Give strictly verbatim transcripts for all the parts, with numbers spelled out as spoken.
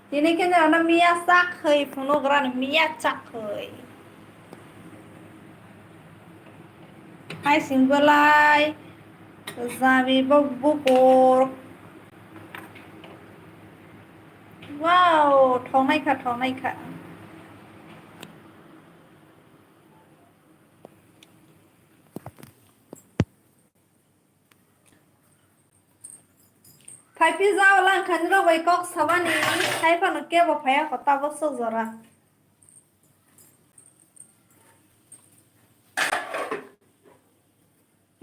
Tini khe ano miya chakhwi phunukgrani miya chakhwi. Hai sing belai jami bo bukur. Wow, thongnai kha, thongnai kha. Phai phi jao lang kha nirok bai kok sabani, hai phano kebo phaiya kho tabok sok jora.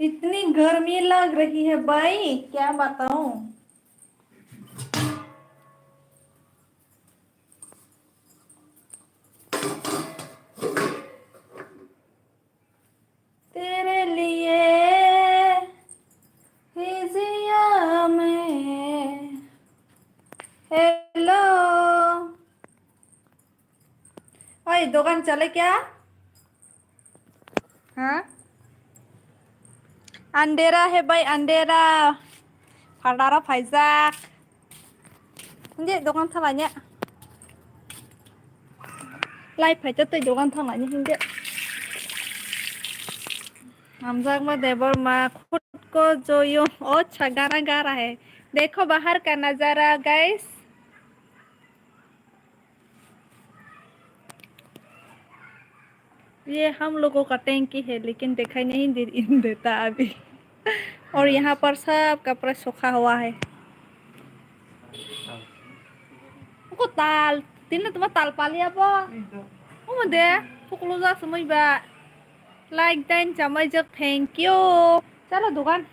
इतनी गर्मी लग रही है भाई, क्या बताऊं। तेरे लिए ही जिया मैं। Hello. Oi, dogan chale kya? Ha? Andhera hai bhai, andhera. Phadaro phaijak. Hindi dogan thalanya. Lai phaita tei dogan thalanya hindi. Hamjakma Debbarma, khud ko jo yum, o acha, gara gara hai. Dekho bahar ka nazara, guys. ये हम लोगों का टैंकी है, लेकिन दिखाई नहीं दे, देता अभी। और यहाँ पर सब कपड़ा सूखा हुआ है। Ko tal, tini tuma tal pali apa? Uma de, pukulu ja sumui ba. Like dan chamai jak, thank you. Chalo dukan.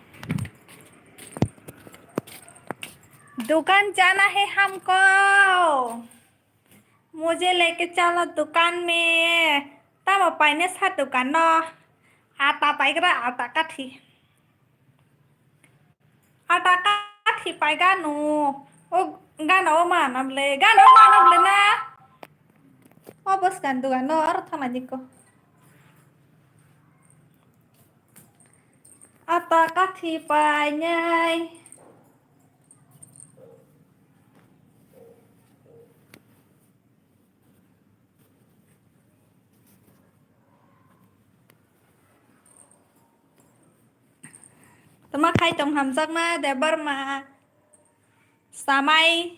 दुकान जाना है हमको, मुझे लेके चलो दुकान में। Tamo paine sa dukan no? Ata paigra, ata kathi. Ata kathi pai gano. O gano o mana ble, gano o mana ble na. O bwskan dukan no aro thana diko. Ata kathi painai. Tama khai tong hamjakma Debbarma. Samai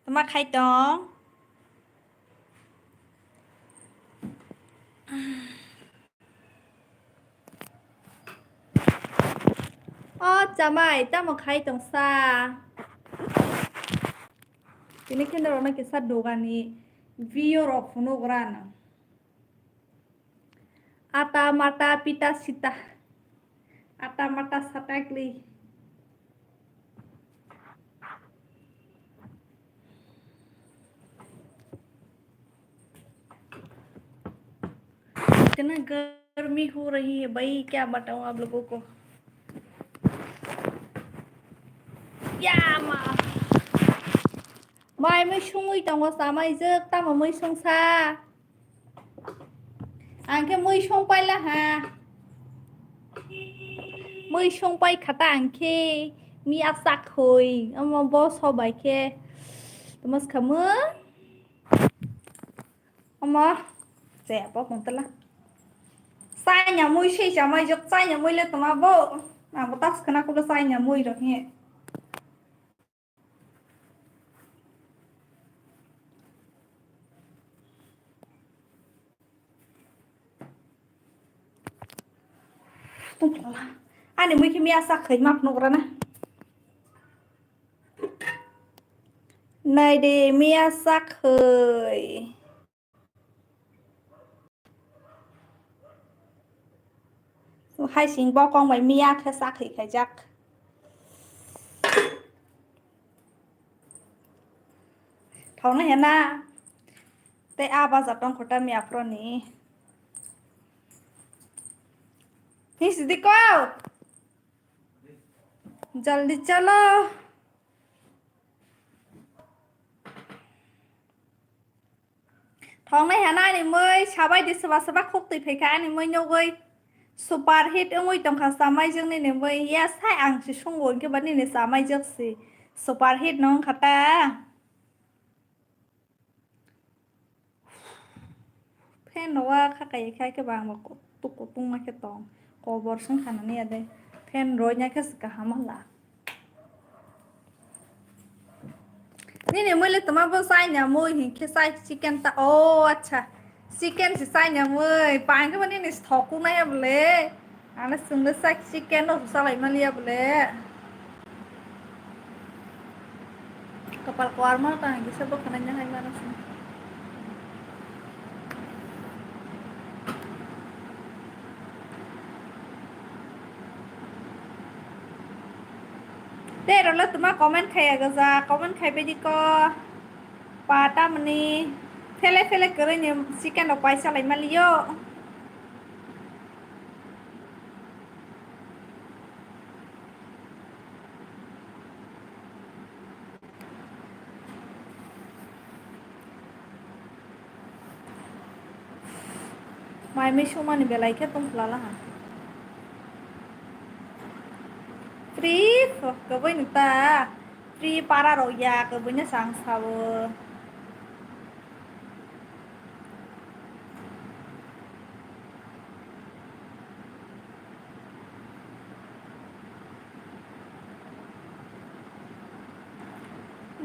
tama khai tong. O chamai, tamo khai tong sa? Tini khe norokno kisa dogani view rok phunuk rano. Ata mata pita sita. Ata mata satagli. इतना गर्मी हो रही है भाई, क्या बताऊं आप लोगों को। Ya ma. Mai mui sungwi tongo, chamai jwk, tamo mui sungsa? Ang khe mui sung paila ha. Mui sung pai khata ang khe miya chakhwi. Omo bo sobai khe. Tamo skhamung. Omo. Che, bo kung tala. Chaya mui se chamai jwk, chaya mui le tama bo. Ang bo tas khna kulo chaya mui rok he. Ani mui khe miya sa khoi ma phunuk rana. Nai de miya sa khoi. Hai sing bokong bai miya khe chakhwi khaijak. Thoknai hena. Tei a baja tong kho ta miya phro ni. Hi sidi ko. Jaldi chalo. Thoknai hena ani mui sabai di, swba swba khuk twi phaikha ani mui nugwi. Super hit wngwi tongkha chamai jwk nini mui. Ya sai ang se sungo hwnkhe ba nini chamai jwk se super hit no wngkha ta. no wa kha kai kha khe bang ba kutung kutung ma khe tong. Kobor song kha nani ya de. Fan roi nya khe se kaham la. Nini mui le toma bo chai nya mui hin khe chai chicken ta. Oh, acha. Chicken se chai nya mui. Pang khe bo nini thok ku na ya bole. Ano chwngno chak chicken no salai maliya bole. Kapal koarma ta hingke se bokhanai nang hai mano se. Te rolo tuma comment khaya gaja, comment khai bedi ko. Pata mani. Fele fele kere ni chicken rok paisa lai maliyo. Mai mui sumani belai khe tong phlala ha. Free kwbui ni ta. Free para rok ya kwbui no chang sao.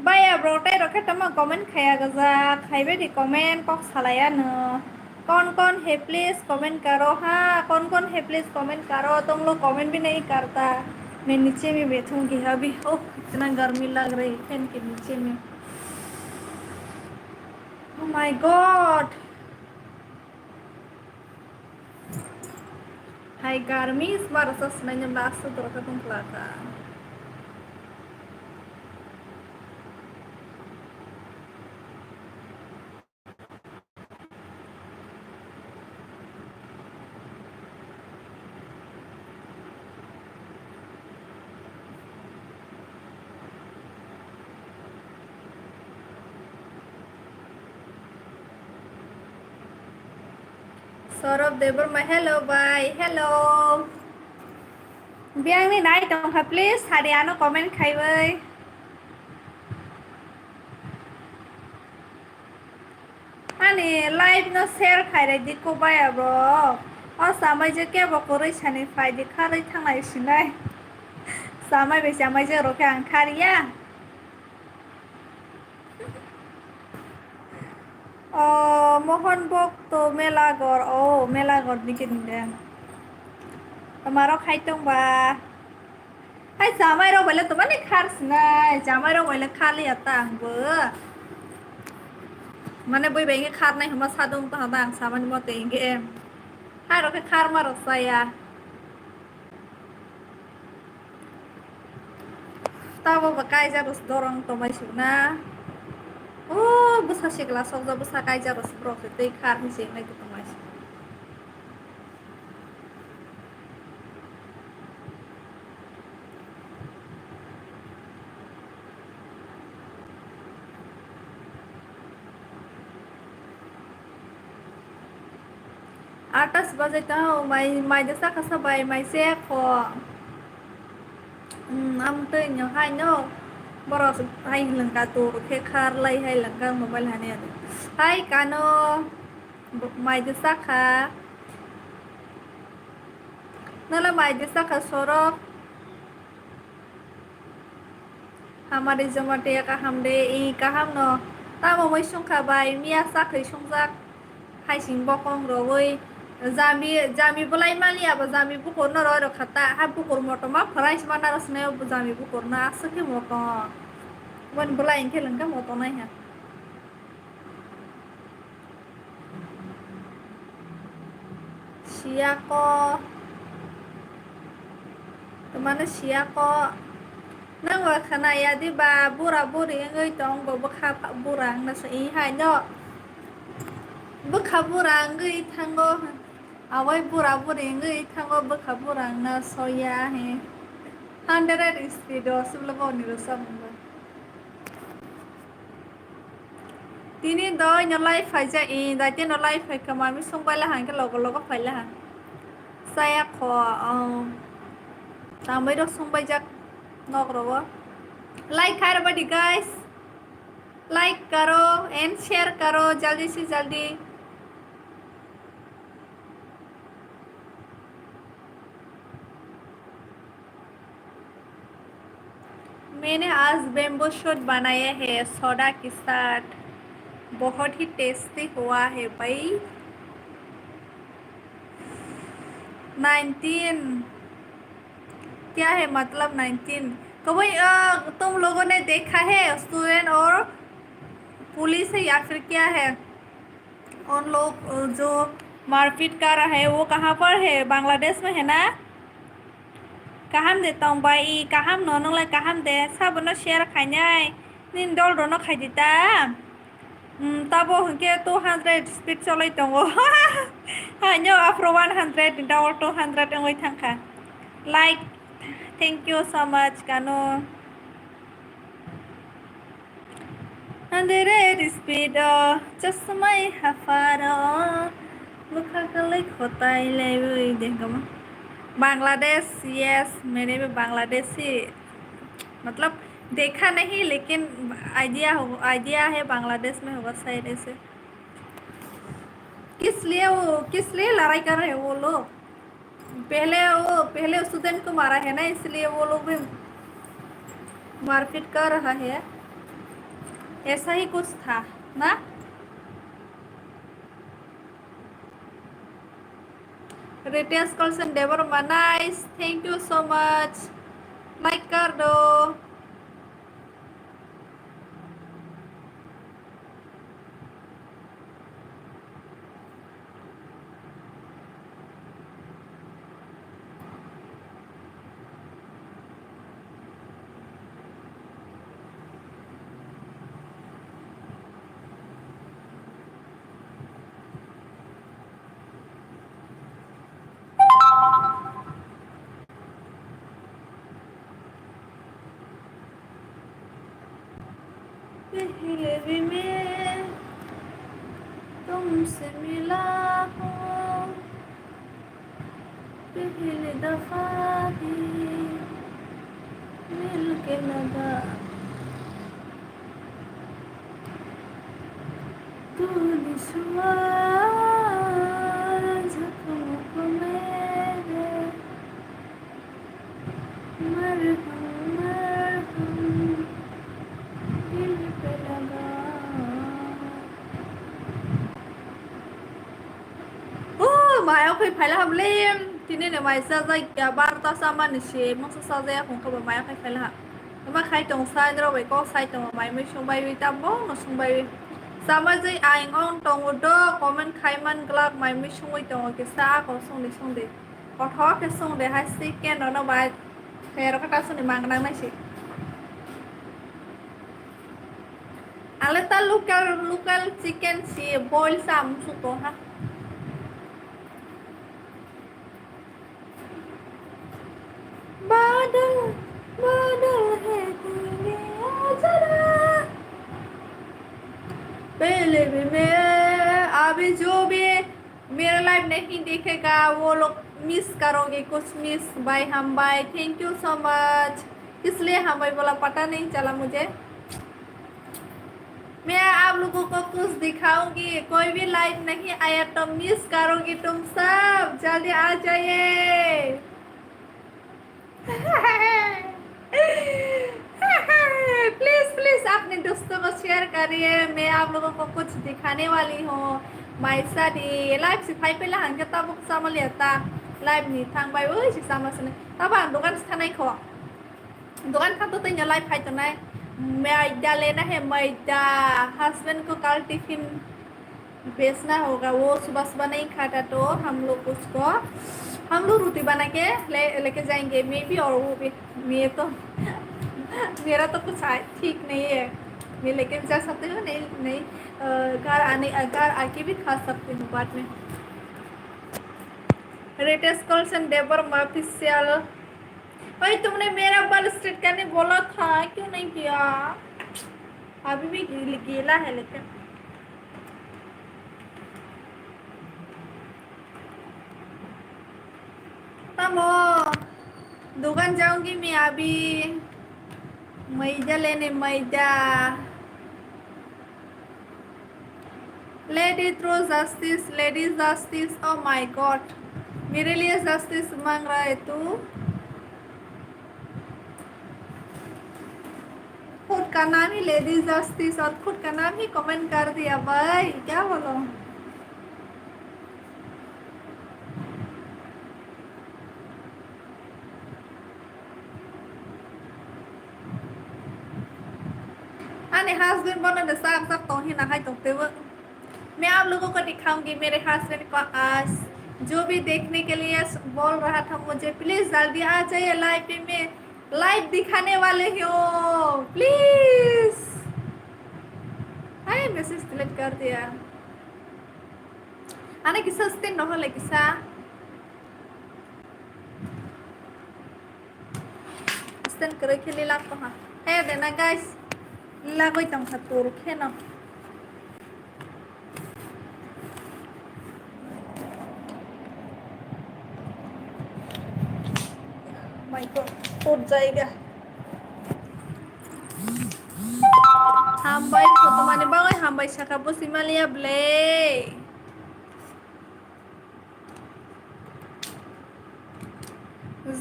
Baya bro, tei rok khe tamo comment khaya gaja, khaibe di comment kok salaya no. कौन कौन है please comment करो, हाँ कौन कौन है please comment करो, तुम लोग कमेंट भी नहीं करता। मैं नीचे में बैठूंगी अभी, ओह इतना गर्मी लग रही है फैन के नीचे में। Oh my God. Hai garmis bara sa sinai nya bak su dorkha tong khlaka. Saurabh Debbarma, hello bhai, hello. Biyangni nai tongkha, please sadi ano comment khaiwi. Ani live no share khairedi kubaya bro. O samai je kebo kwrwi sani phaidi kharwi thangnai sinai. Samai bai samai je rokhe ang khariya. O Mohon Bhokto Melagor, o Melagor ni kini de. Tomaro khai tong ba. Hai chamai rok bai le toma ni khar sinai, chamai rok bai le khar liya ta ang bo. Mane bui bai khe khar nai hwnma sadung ta hwnba ang samani mote hinkhe. Hai rok khe khar ma rok chaya. Tabo ba kaijak rok dorong tongmai sukna. O bwsa sikla sokjak bwsa kaijak rok borok se tei khar hinwi se wngnai tongmai suk. Atas baje ta mai, mai de saka sa bai, mai se kho. Hmm, am tei no hai no. Borok hai lengka tur khe khar lai hai lengka mobile hani adi. Hai kano. Bo-, mai de saka. Nala mai de saka sorok. Hamari joma teya kaham de, i kaham no. Tamo mui sungkha bai, miya sakhwi sungjak. Haising bokong rogwi. Jami, jami bwlai mali abo jami bukur no roi rokha ta. Ha bukur motom ma phwrai sima naro sinai o jami bukur no aswk khe motom. Boni bwlai hinkhe lengkha motom nai ha. Siyako. Twmano siyako. Nang bo khwnaya di ba, bura buri wngwi tong bo, bwkha bura wngna so i hai no. Bwkha bura wngwi thango. Awai bura buri wngwi thango, bwkha bura wngna soya he. Hundred speed o siblo bo ni rwchapmung bo. Tini doi no live phaijak, i dai tei no live phaikha, mami song paila hang khe logo logo phaila ha. Saya kho, um, tambai rok song paijak nok rogo. Like khai rwbadi guys. Like karo and share karo jaldi se jaldi. मैंने आज bamboo shoot बनाया है सोडा के साथ, बहुत ही टेस्टी हुआ है भाई। नाइनटीन क्या है, मतलब नाइनटीन? कभी अ, तुम लोगों ने देखा है स्टूडेंट और पुलिस है या फिर क्या है? उन लोग अ, जो मारपीट कर रहा है वो कहाँ पर है? बांग्लादेश में है ना? Kaham de tong bai, kaham no, nung lai kaham de, sabono share khainai, nini dol rono khaidi ta. Hmm, tabo hwnkhe two hundred speed choloi tongo. Haino afro one hundred ni double two hundred wngwi thangkha. Like, thank you so much, Kanu. Hundred speed o chasmai hafaro bwkha kwlwi khotai laiwi dengkama. Bangladesh, yes, मैंने भी बांग्लादेशी, मतलब देखा नहीं, लेकिन आइडिया हो, आइडिया है, बांग्लादेश में होगा शायद ऐसे। किस लिए वो, किस लिए लड़ाई कर रहे हैं वो लोग? पहले वो, पहले स्टूडेंट को मारा है ना, इसलिए वो लोग भी मारपीट कर रहा है। ऐसा ही कुछ था ना? रितेश कलसन Debbarma, nice, thank you so much. Like कर दो। पहले भी मैं तुमसे मिला हूँ, पहली दफा ही मिल के लगा। तूने छुआ जख्मों को मेरे, मरहम, मरहम दिल पे लगा। O, maya khai phaila hamle, tini ne mai sajak ya, barta samani se, masa sajaya khungkha ba maya khai phaila ha. Ama khai tong sai, nrok bai kok sai tong, mai mui sung bai wi, tamo no sung bai wi. Sama jai aing ong tongo do, comment khai man glak, mai mui sungwi tongo kisa, a kok sung di, sung di. Kothok khe sung de hai si, ken rono bai, khe rok ta sung di mang nang nai si. Ale ta local, local chicken si boil sa musu to ha. बादल, बादल है तू गया जरा। पहले भी मैं, अभी जो भी मेरा लाइव नहीं देखेगा, वो लोग मिस करोगे, कुछ मिस। भाई हम भाई, thank you so much। किस लिए हम भाई बोला, पता नहीं चला मुझे। मैं आप लोगों को कुछ दिखाऊंगी, कोई भी लाइव नहीं आया तो मिस करोगे तुम सब, जल्दी आ जाइए। प्लीज, प्लीज अपने दोस्तों को शेयर करिए, मैं आप लोगों को कुछ दिखाने वाली हूँ। माइसा दी लाइव से भाई पहले हंगे तब सामल आता लाइव नहीं था भाई, वही से सामल से नहीं। तब हम दुकान से खाना ही खो। Dogan kha to tanya live hai tonai. Maida lena hai maida. Husband ko kal tiffin बेचना होगा, वो सुबह सुबह नहीं खाता तो हम लोग उसको, हम लोग रोटी बना के ले, लेके जाएंगे। मैं भी और वो भी। मैं तो, मेरा तो कुछ आ-, ठीक नहीं है। मैं लेके भी जा सकती हूँ, नहीं, नहीं, अ, घर आने, अ, घर आके भी खा सकती हूँ बाद में। Retes Colson Debbarma Official। भाई, तुमने मेरा बाल स्ट्रेट करने बोला था, क्यों नहीं किया? अभी भी गील-, गीला है लेकिन। तमो, दुकान जाऊंगी मैं अभी, मैदा लेने, मैदा। Lady true justice, lady justice, oh my God, मेरे लिए जस्टिस मांग रहा है तू? का नाम ही लेडीज जस्टिस और खुद का नाम ही कमेंट कर दिया भाई, क्या बोलो? Ani husband bono de sak sak tong hina hai tong tebo. मैं आप लोगों को दिखाऊंगी मेरे हस्बैंड को आज। जो भी देखने के लिए बोल रहा था मुझे, प्लीज जल्दी आ जाइए लाइव पे, मैं लाइव दिखाने वाले हो, प्लीज। हाय, मैसेज डिलीट कर दिया। Ani kisa stand no hole kisa. Stand kwrwi khe lilak tongkha. He de na guys. Lilagwi tongkha tur kheno. My God, tur jaiga. Hambai, kotomani bagwi hambai sakha, busi maliya ble.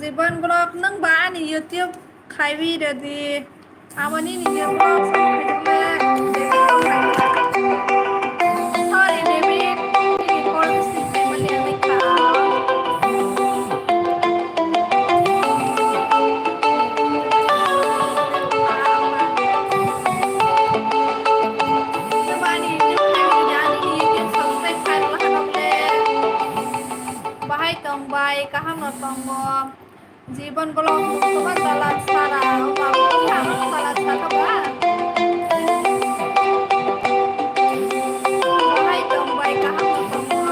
Jibon Vlog, nwng ba ani YouTube khaiwi rwdi. Abo nini YouTube vlog. Sorry, David. Nini call receive khaimani ang kha. Nwng ba ani YouTube khaiwi rwdi, ani YouTube subscribe khairokle. Bahai tong bai, kaham no tongo. Jibon Vlog, toma dalan sara, o babu, kaham no dalan sara ba. Bahai tong bai, kaham no tongo.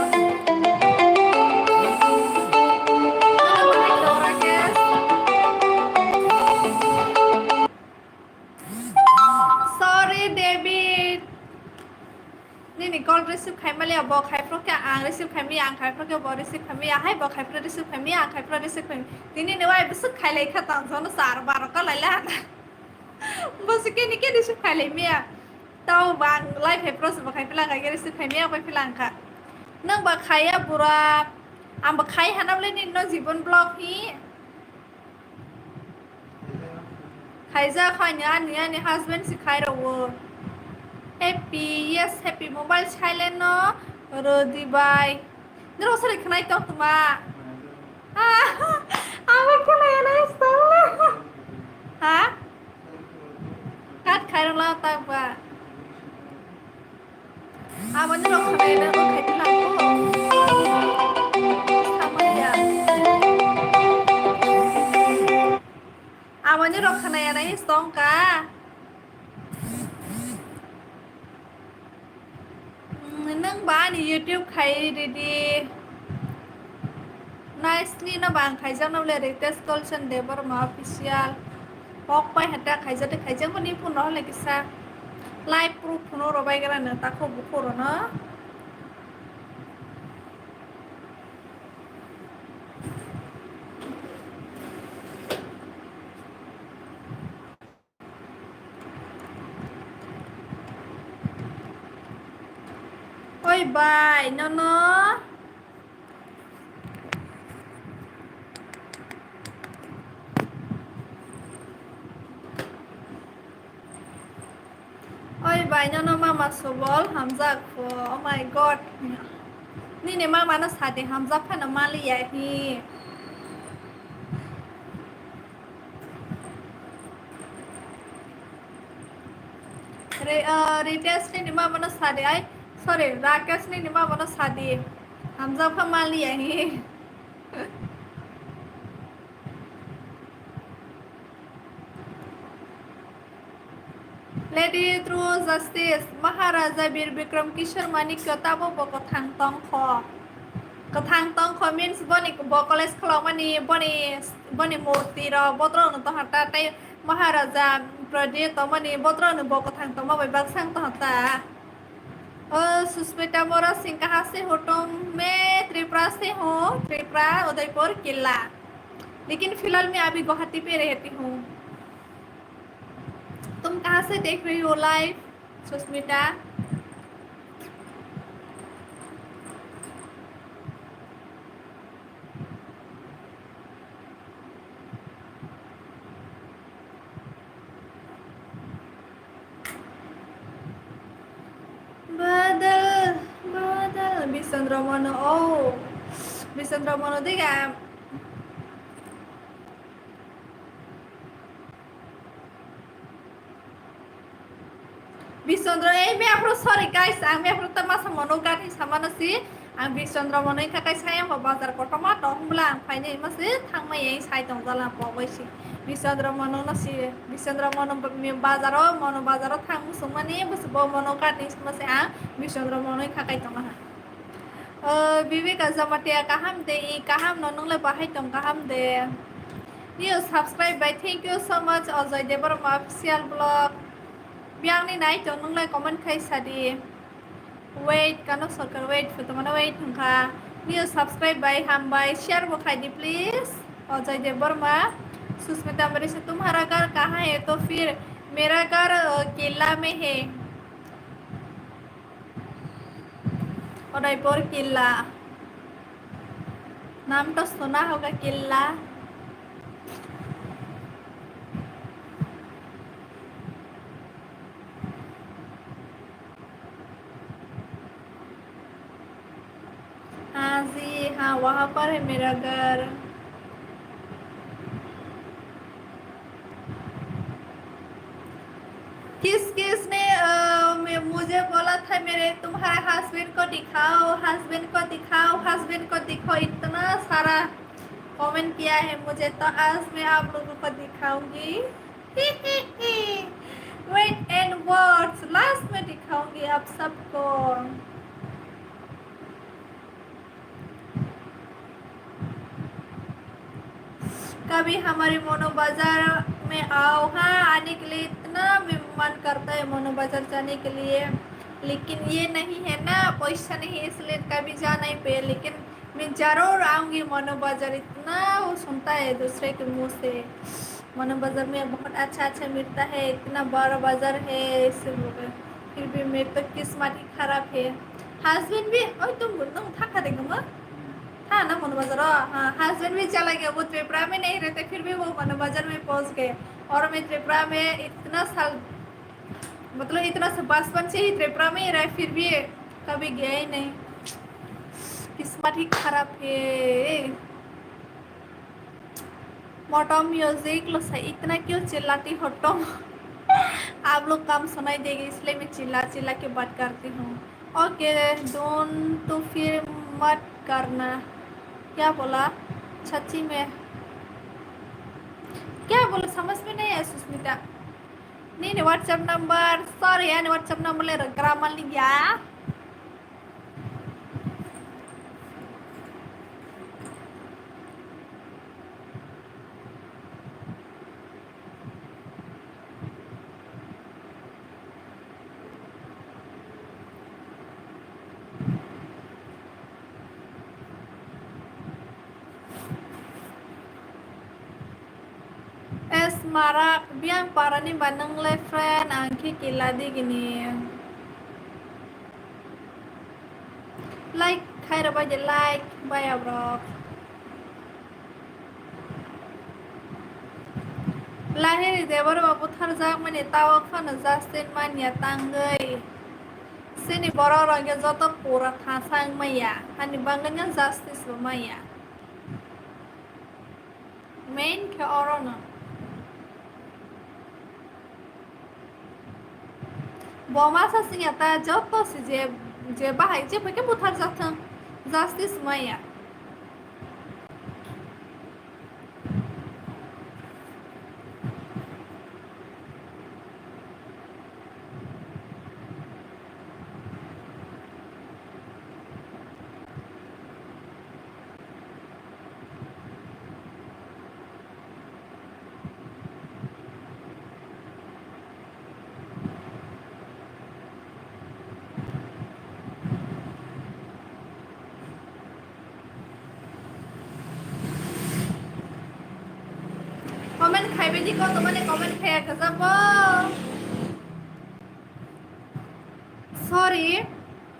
Bahai tong Rakesh. Sorry, David. Nini call receive khaimaliya, bo khaiphro khe ang receive khaimaya, ang khaiphro khe bo receive khaimaya, hai bo khaiphro receive khaimaya, ang khaiphro receive khaimaya. Tini ni wai bwswk khailai kha tang jono sar baro ka laila hana. Bo se khe ni khe receive khailai maya. Tao bang lai khai pro se bo khai pila khai khe receive khai maya bai pila ang kha. Nwng ba khaiya bura. Ang ba khai hana bole ni no Jibon Vlog hi. Khaijak kho ani, ani, ani husband se khai rwo. Happy, yes, happy mobile silent no rwdi bai. Noro sari khnai tong tuma. Abo khnai na stong. Ha? Kat khai rwla tak ba. Abo ni rok khnai na rok khai tlang ko. Samaya. Abo ni rok khnai na stong ka. Nwng ba ani YouTube khai ridi. Nice ni no bang khaijak no le Ritesh Kolson Debbarma official. Pok pai hata khaijak de khaijak mani phone no le kisa. Live proof phone ro bai gara no takho bukho ro no. Oi bai, nono. Oi bai, nono mama Subol hamjak pho. Oh my God. Nini mama no sadi hamjak phano maliya hi. Re-, ah, Ritesh nini mama no sadi ai. Sorry, Rakesh nini mama no sadi. Hamjak pha maliya hi. Lady True Justice, Maharaja Bir Bikram Kishore Manikya tabo bo kwthang tongkho. Kwthang tongkho means boni bo college khulokmani, boni, boni murti rok, botrok no tongkha ta, tei Maharaja Pradip tongmani, botrok no bo kwthang tongma bai baksa wng tongkha ta. O Susmita Mora Singh, kaha se ho tum? Main Tripura se hu, Tripura, Udaipur, Killa. Lekin filhal main abhi Guwahati pe rehti hu. तुम कहाँ से देख रही हो लाइव, Sushmita? Bisondro Mono, oh. Bisondro Mono diga. Bisondro, ei, me aphuru, sorry guys, ang me aphuru ta masa mono gani samano si. Ang Bisondro Mono wngkha kaisa yang bo bazar kotorma tong bwla ang phainai masi thangmai yang sai tong jala pogoi si. Bisondro Mono no si, Bisondro Mono bazaro, Mono bazaro thang musung mani, bo Mono gani masi ang Bisondro Mono wngkha kai tong ha. O, Viveka Jamatia, kaham de, i kaham no, nung le bahai tong, kaham de? New subscribe bai, thank you so much, Ajoy Debbarma official vlog. Biyang ni nai tong, nung le comment khai sadi. Wait, kano sorkar wait, photo mana wait hwnkha. New subscribe bai, hambai, share bo khai di, please. Ajoy Debbarma, Susmita Amrish, tumhara ghar kahan hai, to phir mera ghar, uh, killa mein hai. Udaipur killa. Naam to suna hoga killa. हाँ जी, हाँ, वहाँ पर है मेरा घर। किस किस ने, अ, मे-, मुझे बोला था मेरे, तुम्हारे हस्बैंड को दिखाओ, हस्बैंड को दिखाओ, हस्बैंड को दिखाओ, इतना सारा कमेंट किया है मुझे, तो आज मैं आप लोगों को दिखाऊंगी। वेट एंड वॉच, लास्ट में दिखाऊंगी आप सबको। कभी हमारे मोनो बाजार में आओ। हाँ, आने के लिए इतना मन करता है मोनो बाजार जाने के लिए, लेकिन ये नहीं है ना, पैसा नहीं, इसलिए कभी जा नहीं पाए। लेकिन मैं जरूर आऊंगी मोनो बाजार, इतना वो सुनता है दूसरे के मुंह से। मोनो बाजार में बहुत अच्छा अच्छा मिलता है, इतना बड़ा बाजार है, ऐसे बोल रहे। फिर भी मेरी तो किस्मत ही खराब है। हस्बैंड भी, ओए तुम, तुम था खा देगा माँ? था ना मोनो बाजार? हाँ, हस्बैंड भी चला गया, वो त्रिपुरा में नहीं रहते, फिर भी वो मोनो बाजार में पहुंच गए। और मैं त्रिपुरा में इतना साल, मतलब इतना से बचपन से ही त्रिपुरा में ही रहे, फिर भी कभी गया ही नहीं। किस्मत ही खराब है। मोटो म्यूजिक लो से इतना क्यों चिल्लाती हो तुम? आप लोग कम सुनाई देगी, इसलिए मैं चिल्ला चिल्ला के बात करती हूँ। ओके, डोंट तो फिर मत करना। क्या बोला? सच्ची में क्या बोला, समझ में नहीं आया सुष्मिता। नहीं, नहीं, WhatsApp नंबर, सॉरी यार, WhatsApp नंबर ले ग्रामर लिख गया। Es marak, biyang parani ba nwngle friend, ang khe kila digini. Like khai rw bai de, like, bai abrok. Lahiri Debbarma butharjakmani tao phano justice manya tangwi. Chini borok rok joto pura thasa wngmaya, hani bagwino justice bo maya. Main khe orono. Bo masa singya ta joto se je, je bahai je bai khe butharjak thung, justice maya. Comment khaibai di ko, tamani comment khaiya khe jabo. Sorry,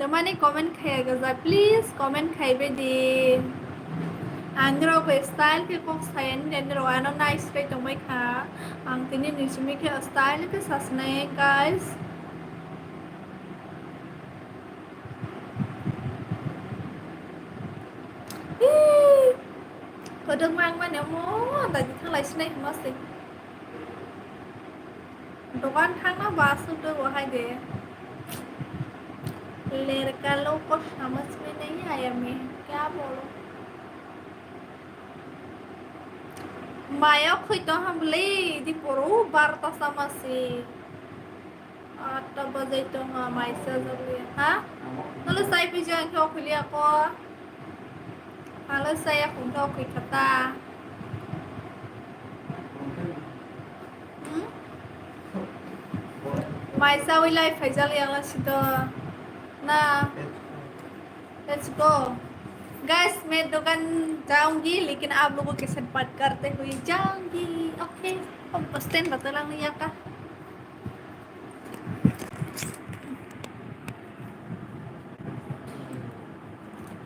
tamani comment khaiya khe ja, please comment khaibai di. Ang rok style khe kok saya ni, ani rok ano nice khe tongbai kha. Ang tini ni simi khe style khe sasnai, guys. Nemo dadi thanglai sinai hima se. Dokan thangna ba aswk tei bo hai de. Lerka loko samajh mein nahi aaya main, kya bolo? Maya khoi tong ham bwle, di poro barota sama se. Atta bajai tongo, maisa jagwi, ha? Nalo sai phi jang khe okhili ako. Alo saya khum khe okhoi khata. Hmm? Maisa wi lai phaijal yang la sito. Na. Let's go. Guys, मैं दुकान जाऊंगी, लेकिन आप लोगों के साथ बात करते हुए जाऊंगी। Okay, अब stand बता lang ya ka.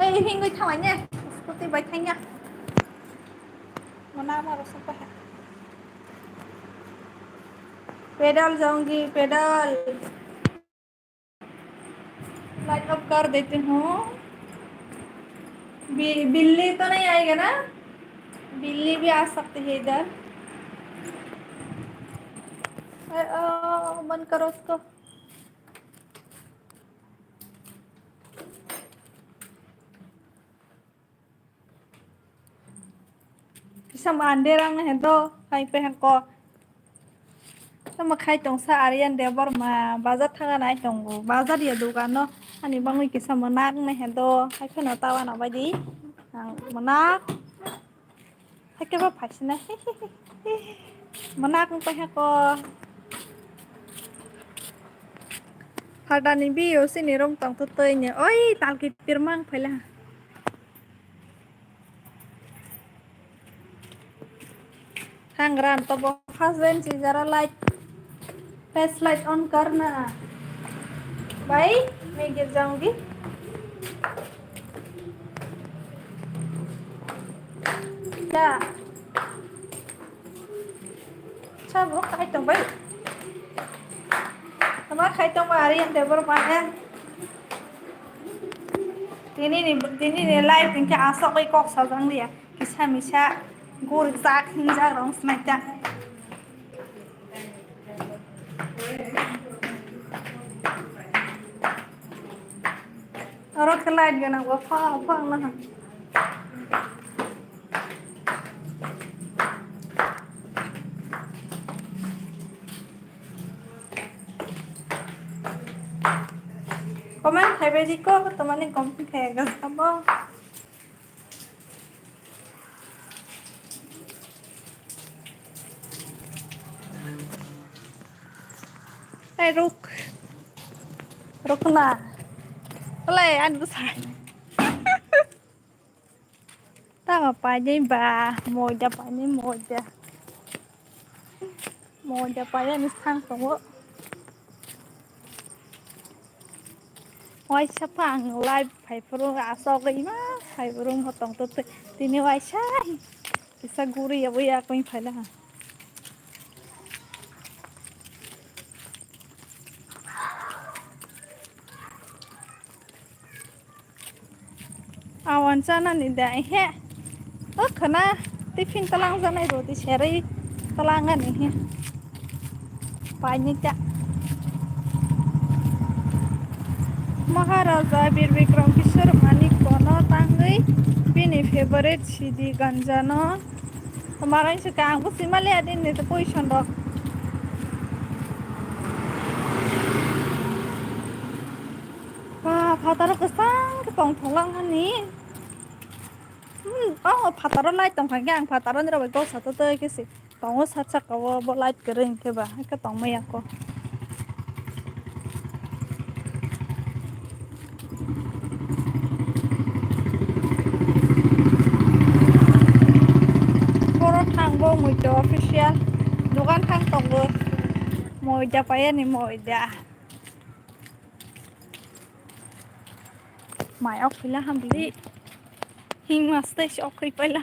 Ei, hingwi thanglai ne? Scooty bai thangya. Mana ma rosok pa. Pedal jaungi, pedal. Light off कर देती हूँ। बि-, बिल्ली तो नहीं आएगा ना? बिल्ली भी आ सकती है इधर। अ, अ, बंद करो उसको। Kisa mande rang he do, hai pe hangko. Sama khai tong sa Aryan Debbarma, bazar thanga nai tongo. Bazar ya dogano, ani bangwi kisa manak nai he do, hai kheno tawa na bai di. Ang manak. Hai ke ba phaisina. Manak wng paikha ko. Phatani biyo sini rom tong to twi ni. Oi, talki pirmang phaila. Thang ran to bo husband si jara light. Flashlight on karna. Bhai, main गिर जाऊंगी। क्या? Sa bo khai tong bai. Tama khai tong ba ari ante bor pa ya. Tini ni, tini ni live hingke asok bai kok sajang liya. Kisa misa gur jak hingjak rong smai ta. Oro khe light gwnang bo phang phang naham. Comment khai bai di ko, tamani comment khai ga sabo. Hey, ruk. Rukna. Olai, an bwsai. Tama painai ba, moida painai moida. Moida painani sang tongo. Waisa pa ang live phai phuru asogwi ma phai phuru mo tong to twi. Tini waisa kisa guri ya bo ya koi phaila. Awan chanani da he. O khana tiffin talang janai roti serei talangani he. Paini ta. Maharaja Bir Bikram Kishore Manik kono tangwi bini favorite sidi ganjano. Marai se kang bo simali adin ni to position rok. Ba, phataro kwchang khe tongthok lang ani. Hmm, oh, phataro light tongkha khe ang phataro ni rok bai gok sato tei khe se tongo sak saka o bo light kwrwi hwnkhe ba, hai khe tongma ya kho. Boro thang bo Muitu official dogan thang tongo. Moida payani moida. Mai ok phaila hamli. Hing mas tei si ok khui paila.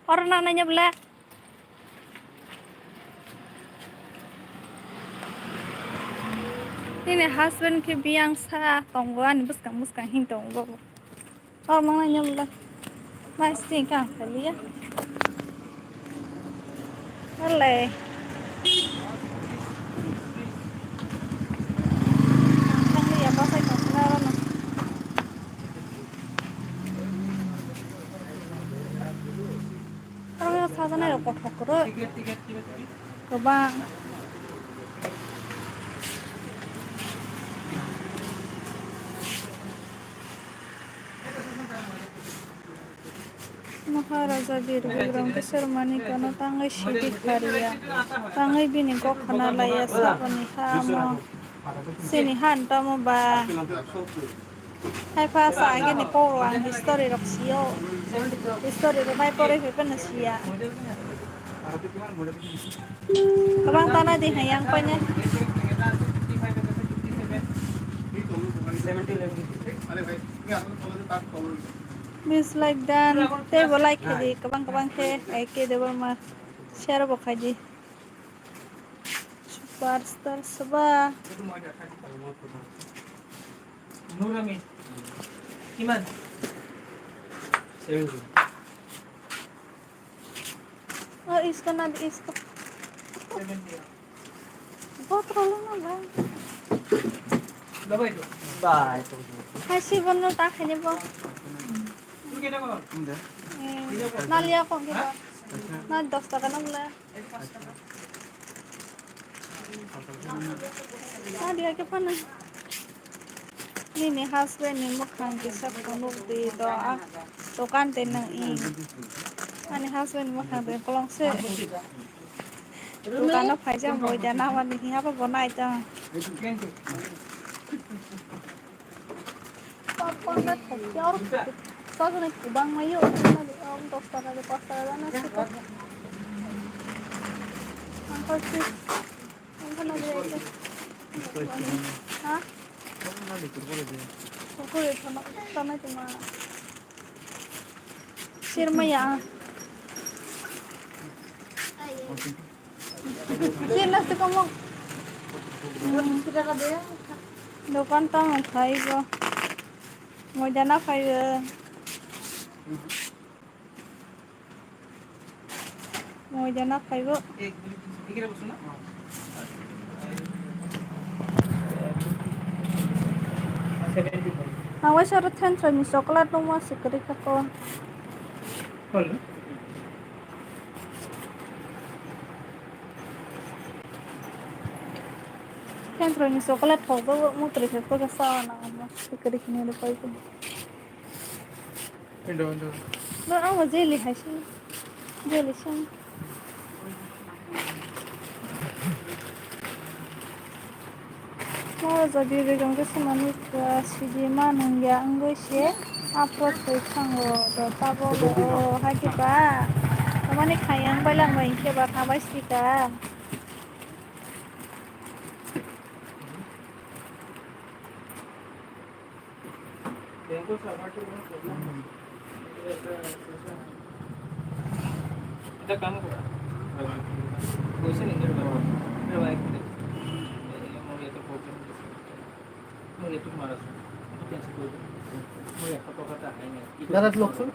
Oro na nanya bla. Nini husband khe biyang sa tongo ani bwskang bwskang hing tongo. Oh, mangai nyamla. Mai sting ka kaliya. Alai. Kaliya pasai ka sila rana. Aro sajanai rok kothok kwrwi. Kwbang. Maharaja Bir Bikram Kishore Manikano tangwi sidi khariya, tangwi bini kok khna laiya, saboni ha amo chini han tamo ba. Hai pha sa age ni kok rok ang history rok sio. History rok bai pore phe phano sia. Kabang tana di hai yang panya. Please like dan, tei bo like khai di, kabang kabang khe, ai ke de ma share bo khai di. Superstar seba. Nurami. Iman. Oh, isko na, isko. Botol na ba. Bye. Hai si bono ta khani bo. Eh, na liya kong ki ba. Na dos taka na bole. Adi ake phano. Nini husband ni mwkhang kisa phunuk di to, ah, dokan te nang i. Ani husband ni mwkhang te kolong se. Dokan o phaijak moi da na mani hiya bo bo nai tong. Pap pap na thok ya or sa sa na kubang mai yo na de om dos taka de pas taka na se ko. Ang ko si. Ang ko na de. Ha? Kurkure sama sama cuma. Sir maya. Sir nasi kamu. Dokan tamo phaibo. Moida na phaibo. Moida na phaibo. Ang waisa oro Thenthroini chocolate nungma se kwrwi kha ko. Thenthroini chocolate thok do mutri khe ko sa na mo se kwrwi khe ni pai ko. Indo, indo. No, amo jelly hai se. Jelly se. Mo jadi begong ke semani ke sidi manung ya anggo se. Apo thoi thango do tabo lo hai ke ba. Tamani khayang bai lang bai ke ba khabai sika. এটা কাম করা। পয়সা নিতে পারবো। এটা বাইক করে। এই আমার এত প্রবলেম হচ্ছে। আমার একটু মারা আছে। ক্যান্সেল করে দিন। আমার একটা কথা হয় না। দাদা, লোক শুন।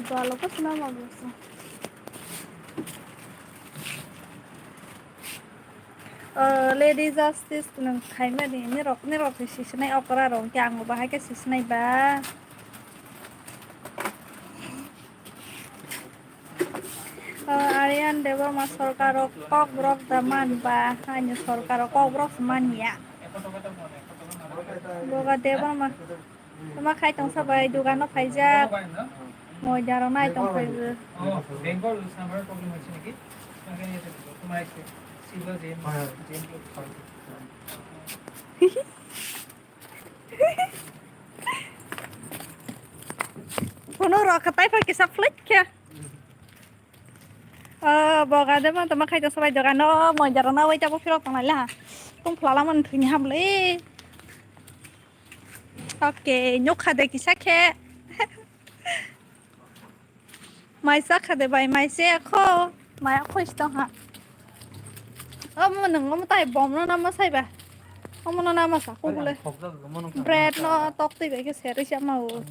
Balo ko sina ma bwsa. Oh, lady justice nung khaima di, nirok, nirok se sisinai okra rok, khe ang bo bahai khe sisinai ba. Oh, Aryan Debbarma sorkar rok kok borok da man ba, haino sorkar rok kok borok se man ya. Boga Debbarma. Tama khai tongsa bai dogano phaijak. Moi daro nai tong phaibo. Phone rok khatai phai kisa flight khe. Ah, boga de ma tama khai tongsa bai dogano moi daro na wai tabo phirok tongnai la. Tong phlala man thwini hamle. Okay, nyokha de kisa khe. Mai chakha de bai, mai se kho, mai kho istong ha. Omo nung omo tai bom no namo saiba. Omono nama sa ko bole. Bread no tok twi bai khe serwi sama o.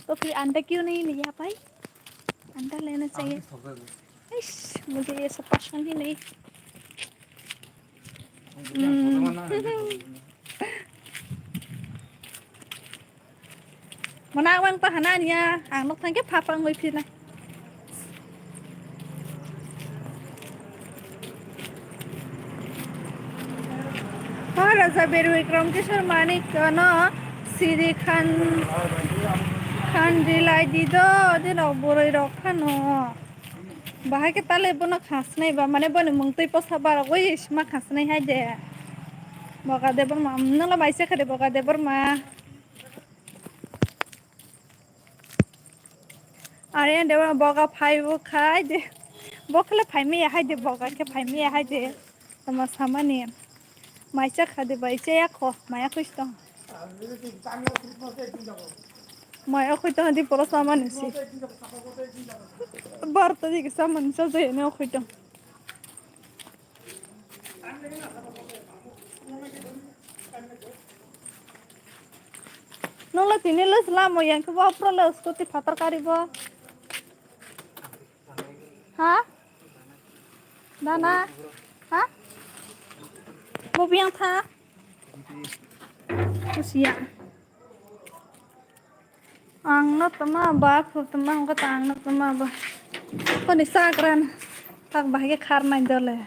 To phir anda kyun nahi liya bhai? Anda lena chahiye. Ish, mujhe ye sab pasand hi nahi. Hmm. Mwnang mang ta hana niya, ang nok thangke phapang hoi phina. Ha Raja Bir Bikram Kishore Manik no Siri Khan, Khan Rilai Dido, dino boroi rok phano. Bahai khe tale bono khasnai ba, mane boni mung twi posa barok oi sima khasnai hai de. Boga Debbarma, nolo bai se khade Boga Debbarma. Are ande wa boga phai bo khai de. Bokhle phai me hai de, boga khe phai me hai de. Tama samani. Mai cha kha de bai che ya kho, maya khuis tong. Maya khui tong di poro samani si. Bar ta di samani sa je ne khui tong. Nung le tini le selamo yang ke bo pro le scooty phatar kari bo. Ha? Dana? Ha? Bo biang tha? Kusia. Ang no tama ba, phu tama, ang kata ang no tama ba. Koni sakran. Tak bahage khar nai dole.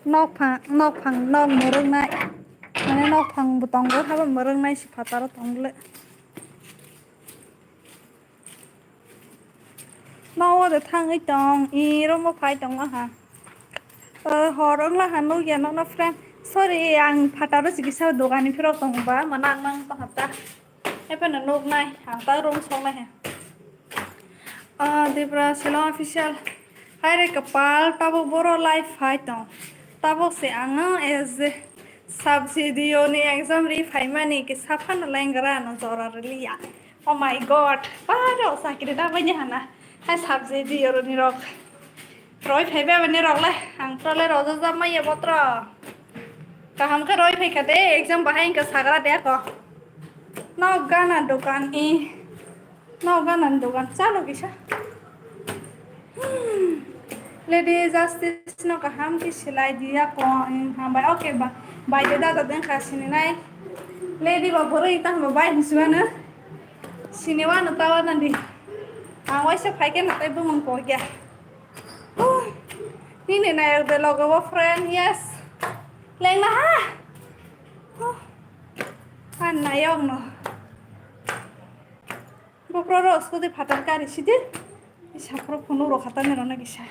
Nok phang, nok phang, nok mwrwknai. Mane nok phang bo tongo, habo mwrwknai si phataro tongble. Nogo de thangwi tong, i room o phai tong aha. O, hor wngla ha nukya nono friend. Sorry, ang phataro chikisa dogani phirok tong ba, mane ang nang tong hata. Ephano nuknai, ang ta room songnai he. Ah, Debra Shillong official. Hai re kapal, tabuk boro live phai tong. Tabuk se ang as a subsidio ni exam ri phaimani kisa phano lengra no jora rwliya. Oh my God, baro sakiri da bai hana. Hai subsidio ni rok. Roi phai bebani rok le, ang to le roja ja maya botro. Kaham khe roi phai kha de, exam bahai wngkha sagra de ako. No gana dokan i, no gana dokan chalo kisa. Hmm. Lady Justice no kaham khe silai diya ko, hambai, okay ba, bai de dada den kha sini nai. Lady ba boro ita hamba bai hinsuano. Sini wano tawa nandi. Ang waisa phai khe no tai bumung ko ya. Oh, nini nayok de logo bo friend, yes. Lengna ha? Oh, an nayok no. Bopro ro scooty phatar kari sidi. Isa pro phunu ro khata ni ro na kisa.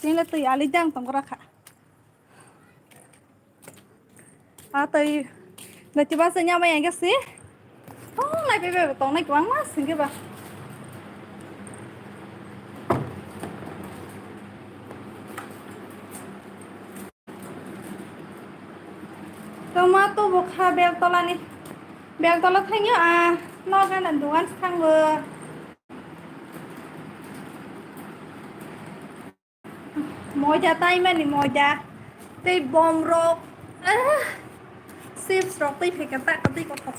Tini le twi ali jang tong gra kha. A twi nati ba se nyama yang si. Oh, lai be be tong nai kwang ma sing ba. Toma to bokha beltola ni. Beltola thangyo a, noga na dugan thangbo. Moja taimani moja. Tei bom rok. Ah, chips rok tei pheka ta tei kothok.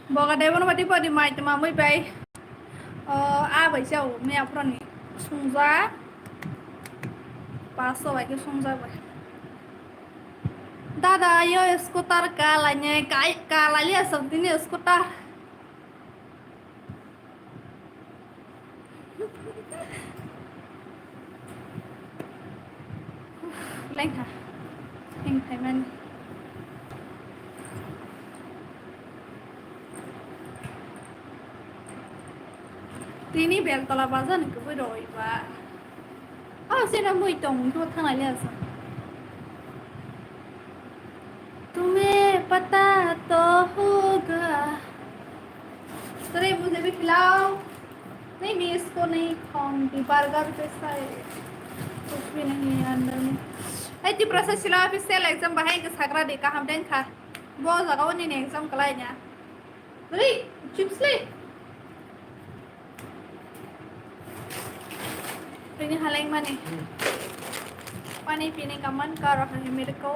Boga debon badi badi mai tma mui bai. O, a bai chao, me aphro ni sungja. Paso bai ke sungja bai. Dada, yo scooter ka laine, kai, ka laile asam tini scooter. Lengkha. Leng phaimani. Tini Beltola bazar ni kubui roi ba. Oh, sini mui tong, tu thang lai liya sa. तुम्हें पता तो होगा। Tore mujhe bhi khilao. नहीं, मैं इसको नहीं खाऊंगी, बर्गर जैसा है, कुछ भी नहीं है अंदर में। Hey, Tiprasa sila official exam bahai ke sagra de kaham den kha. Bo jaga oni ni exam kalai nya. Ri, chips le. Ini halai mani. Pani pini kaman karo hai mere ko.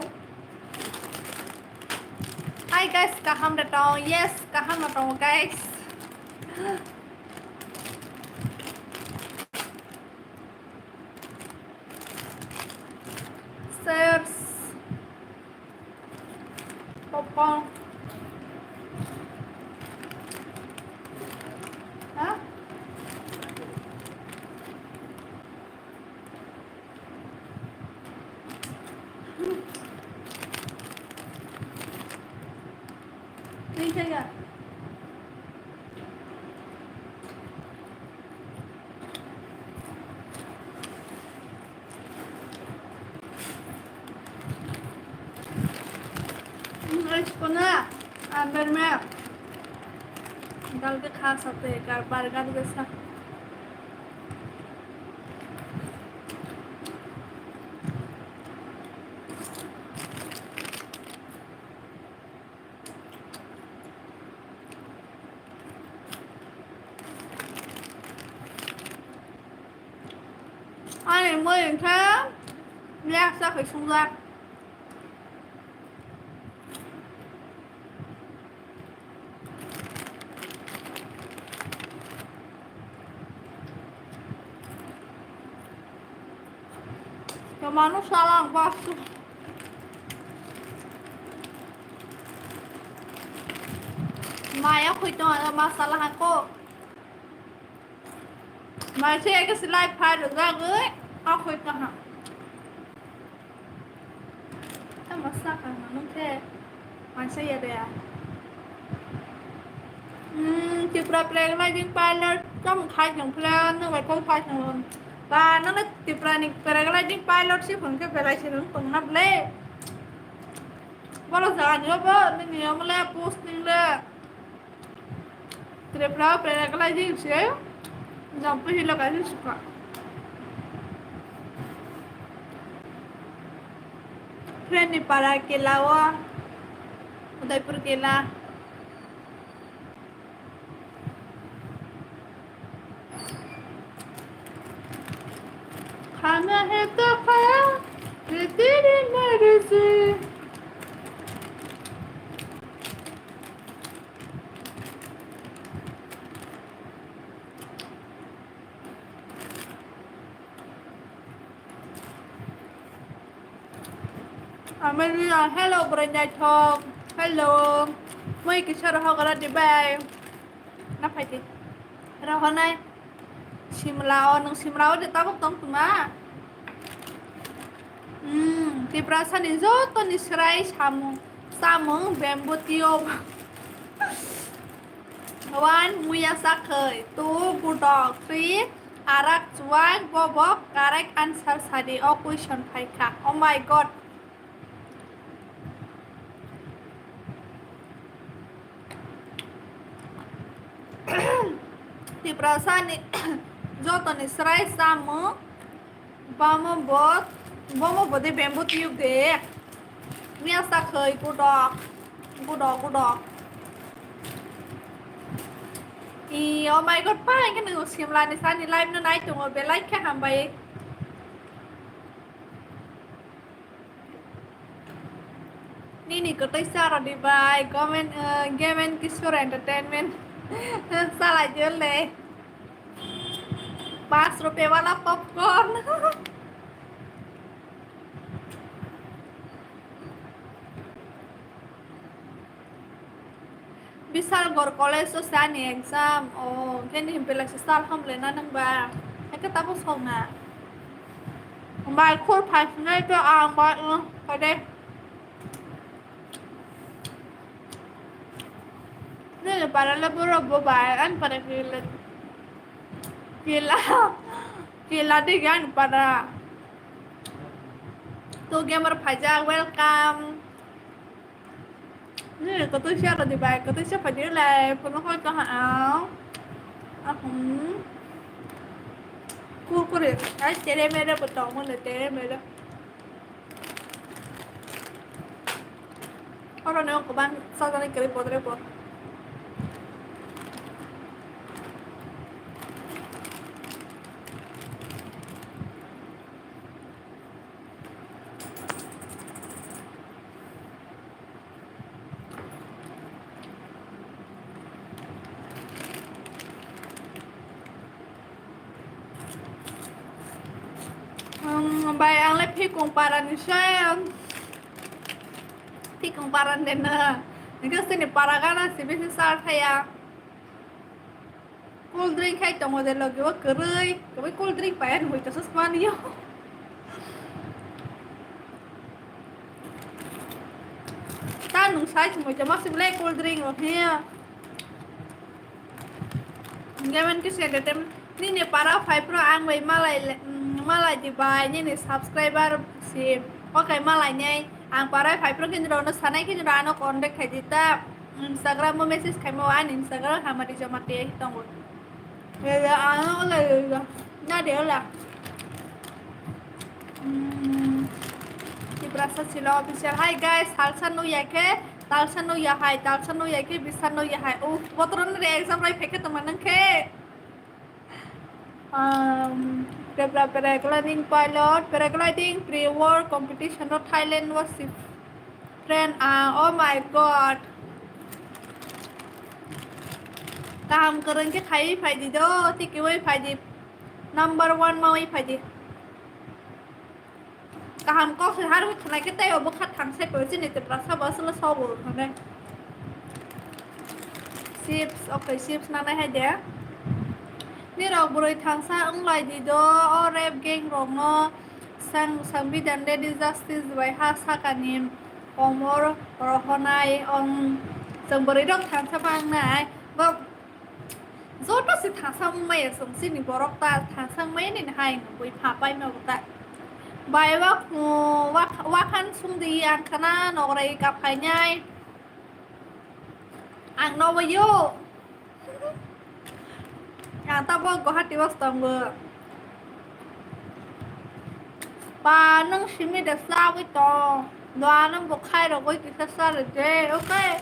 Hi guys, kaham da tong. Yes, kaham da tong guys. Sers. Popcorn. Ha? Ni kaya. इसको ना अंदर में डाल के खा सकते हैं, कर बर्गर जैसा। Ani mui khe yak sak khe sungjak. Tomano salang basu. Maya khoi to masala hako. Maise eke silai phai rwjagwi akhoi kaham. Tamo sakha nang khe maisa ya de. Hmm, Tripura paragliding pilot kam khai jong phla nang bai kol phai jong. Ba nang Tripura ni paragliding pilot si phun khe belai si nang tong na ble. Bolo jaga ni bo nini amle posting le. Tripura paragliding se jump hilo kaisa sukha. Friend ni para kela o Udaipur kela. खाना है तो खाया, ये तेरी मर्जी। Amelia, hello, Brenda Thok. Hello. Moi kisa rohok ora dibai. Na phaidi. Rohonai. Simla o, nwng Simla o de tabuk tong tuma. Hmm, Tiprasa ni joto ni srai samung. Samung bamboo tube. One, muya sakhai. Two, gudok. Three, arak chuwak. Bobo correct answer sadi. O question phaikha. Oh my God. Tiprasa ni joto ni srai samung. Bomo bo, bomo bo de bamboo tube de. Miya sa khoi gudok, gudok, gudok. I, oh my God, pa, hingke nwng Simla ni sani live no nai tongo, belai khe hambai. Nini kwtwi sa rwdi bai, Gomen, eh, Gemen Kishore Entertainment. Salai jole. Paanch rupiya wala popcorn. Bishalgarh College o se ani exam. O, hwnkhe ni belai se sal hamle na nang ba. Hwnkhe tabuk song na. Bai khur phai sinai to ang bai, um, kade. Nini para le borok bo bai, ani para kila. Kila. Kila de ani para. To gamer phaijak, welcome. Nini kwtwi se rwdi bai, kwtwi se phaidi le, phone hoi to ha. Ahum. Kurkure, ai tere mere bo tongmani, tere mere. Oro no kwbang sajani kwrwi bodre bo. Um, bai ang le phikung para ni se, um, phikung para ni de na. Ningke sini para gana si bisi sar thaya. Cold drink khai tongo de logi o kwrwi, kwrwi cold drink pai ani hoi to sus mani yo. Ta nung sai moi jama si le cold drink o he. Gamen kisi entertainment. Nini para phai phro ang bai malai le, mm, malai di bai nini subscriber si. Okay, malai nai. Ang para phai phro kini rok no sanai kini rok ano contact khai di ta. Instagram o message khai mo ani Instagram hamari jama te tongo. Ya, ya, ano ola ya, ya. Na de ola. Hmm. Tiprasa Sila official. Hi guys, salsa no ya khe, talsa no ya hai, talsa no ya khe, bisa no ya hai. Uf, botron re exam rai pheke to manang khe. Um, Tripura paragliding pilot, paragliding pre-war competition no Thailand was si friend. Ah, oh my god. Kaham kwrwng khe khaiwi phai di do, tikiwi phai di. Number one mawi phai di. Kaham kok se har wi khwnai khe tei obo kha thangsai pore chini Tiprasa bo aswk sobo hwnwi. Chips, okay, chips nanai hai de. Nirok bwrwi thangsa wnglai di do, o rape gang rokno sang, Sangbidan Daddy Justice bai ha sakani komor rohonai, ong, chwng bwrwi rok thangsa bangnai. Bo Joto se thangsa wngmaya chwng chini borok ta thangsa wngmaya nini hai wngwi pha paima bo ta. Bai wa, wa, wakhan sumdi ang khana nograi kap khainai. Ang nobo yo. Ang ta bo Guwahati o tongo. Ba, nwng simi da chawi tong. Dua nwng bo khai rogwi kisa chalai de, okay?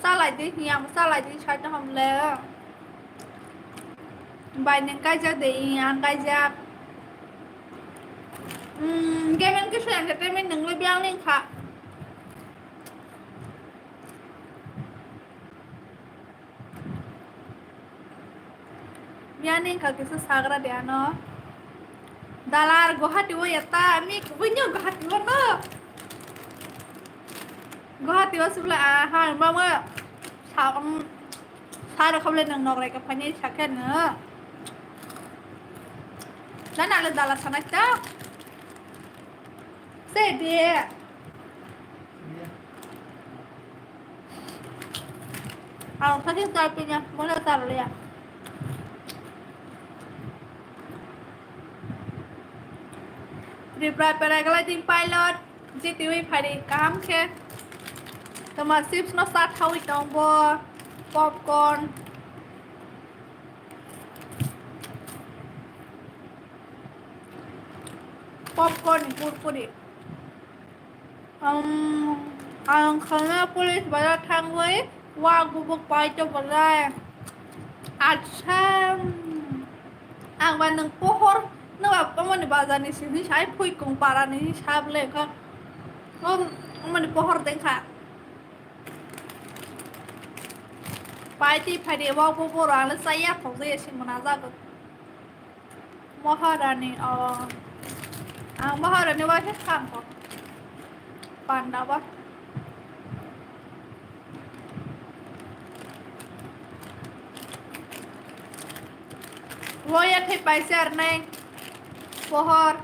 Chalai di, hiya mo chalai di, sai tong ham le. Bai nwng kaijak de, i ang kaijak. Hmm, gaming kisa entertainment nwng le biang ling kha. Biyani wngkha kisa sagra de ano. Dalar Guwahati o ya ta, mi kubui no Guwahati o no. Guwahati o subla, aha, mama sa, um, sa rok khamle nang nograi ka phani sakhe no. Nana le dalar sanai ta. Se de. Ang tadi typing ya, mana tar ya. Tripura paragliding pilot, G T V phari kaham khe. Toma chips no sa thawi tong bo, popcorn. Popcorn, kurkure. Um, ang khana police bazar thangwi wak bubuk pai to bazar. Acha, ang ba nwng pohor, nwng ba omoni bazar ni simi sai phui kong para ni sab le kha. Om, omoni pohor deng kha. Pai ti phai de wak bubuk rang le chaya thok je si mana jago. Maharani, oh. Ang Maharani wa he khang ko. Panda ba. Wa ya khe paisa ar nai. Pohor.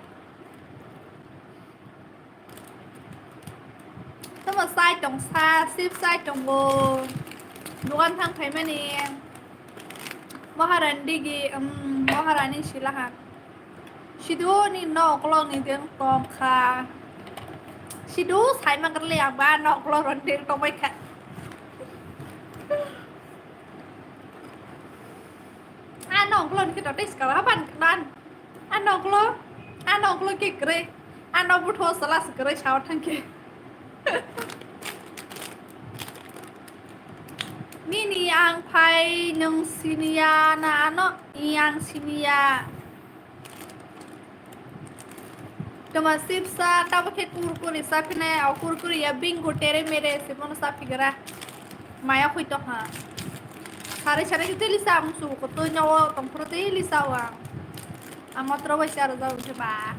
Tamo chai tong sa, sip chai tongo. Dogan thang phaimani. Maharani digi, um, Maharani silaha. Sidu ni no ukolog ni deng tong kha. Sidu sai ma kerle ang ba no ukolog ron deng tong bai kha. Ah, no ukolog ni kito tes kala ban nan. Ano uklo, ano uklo khe kwrwi. Ano butho sala se kwrwi sao thangkhe. Nini ang phai nwng siniya na ano i ang siniya. Toma sipsa tabo khe kurkuri sa phine o kurkuri ya bingo tere mere se bono sa phigra. Maya khoi tongha. Sare sare khe tei lisa ang musu ko to nyawo tongphuru tei lisa wa. Ang matro bai charo jabo khe ba.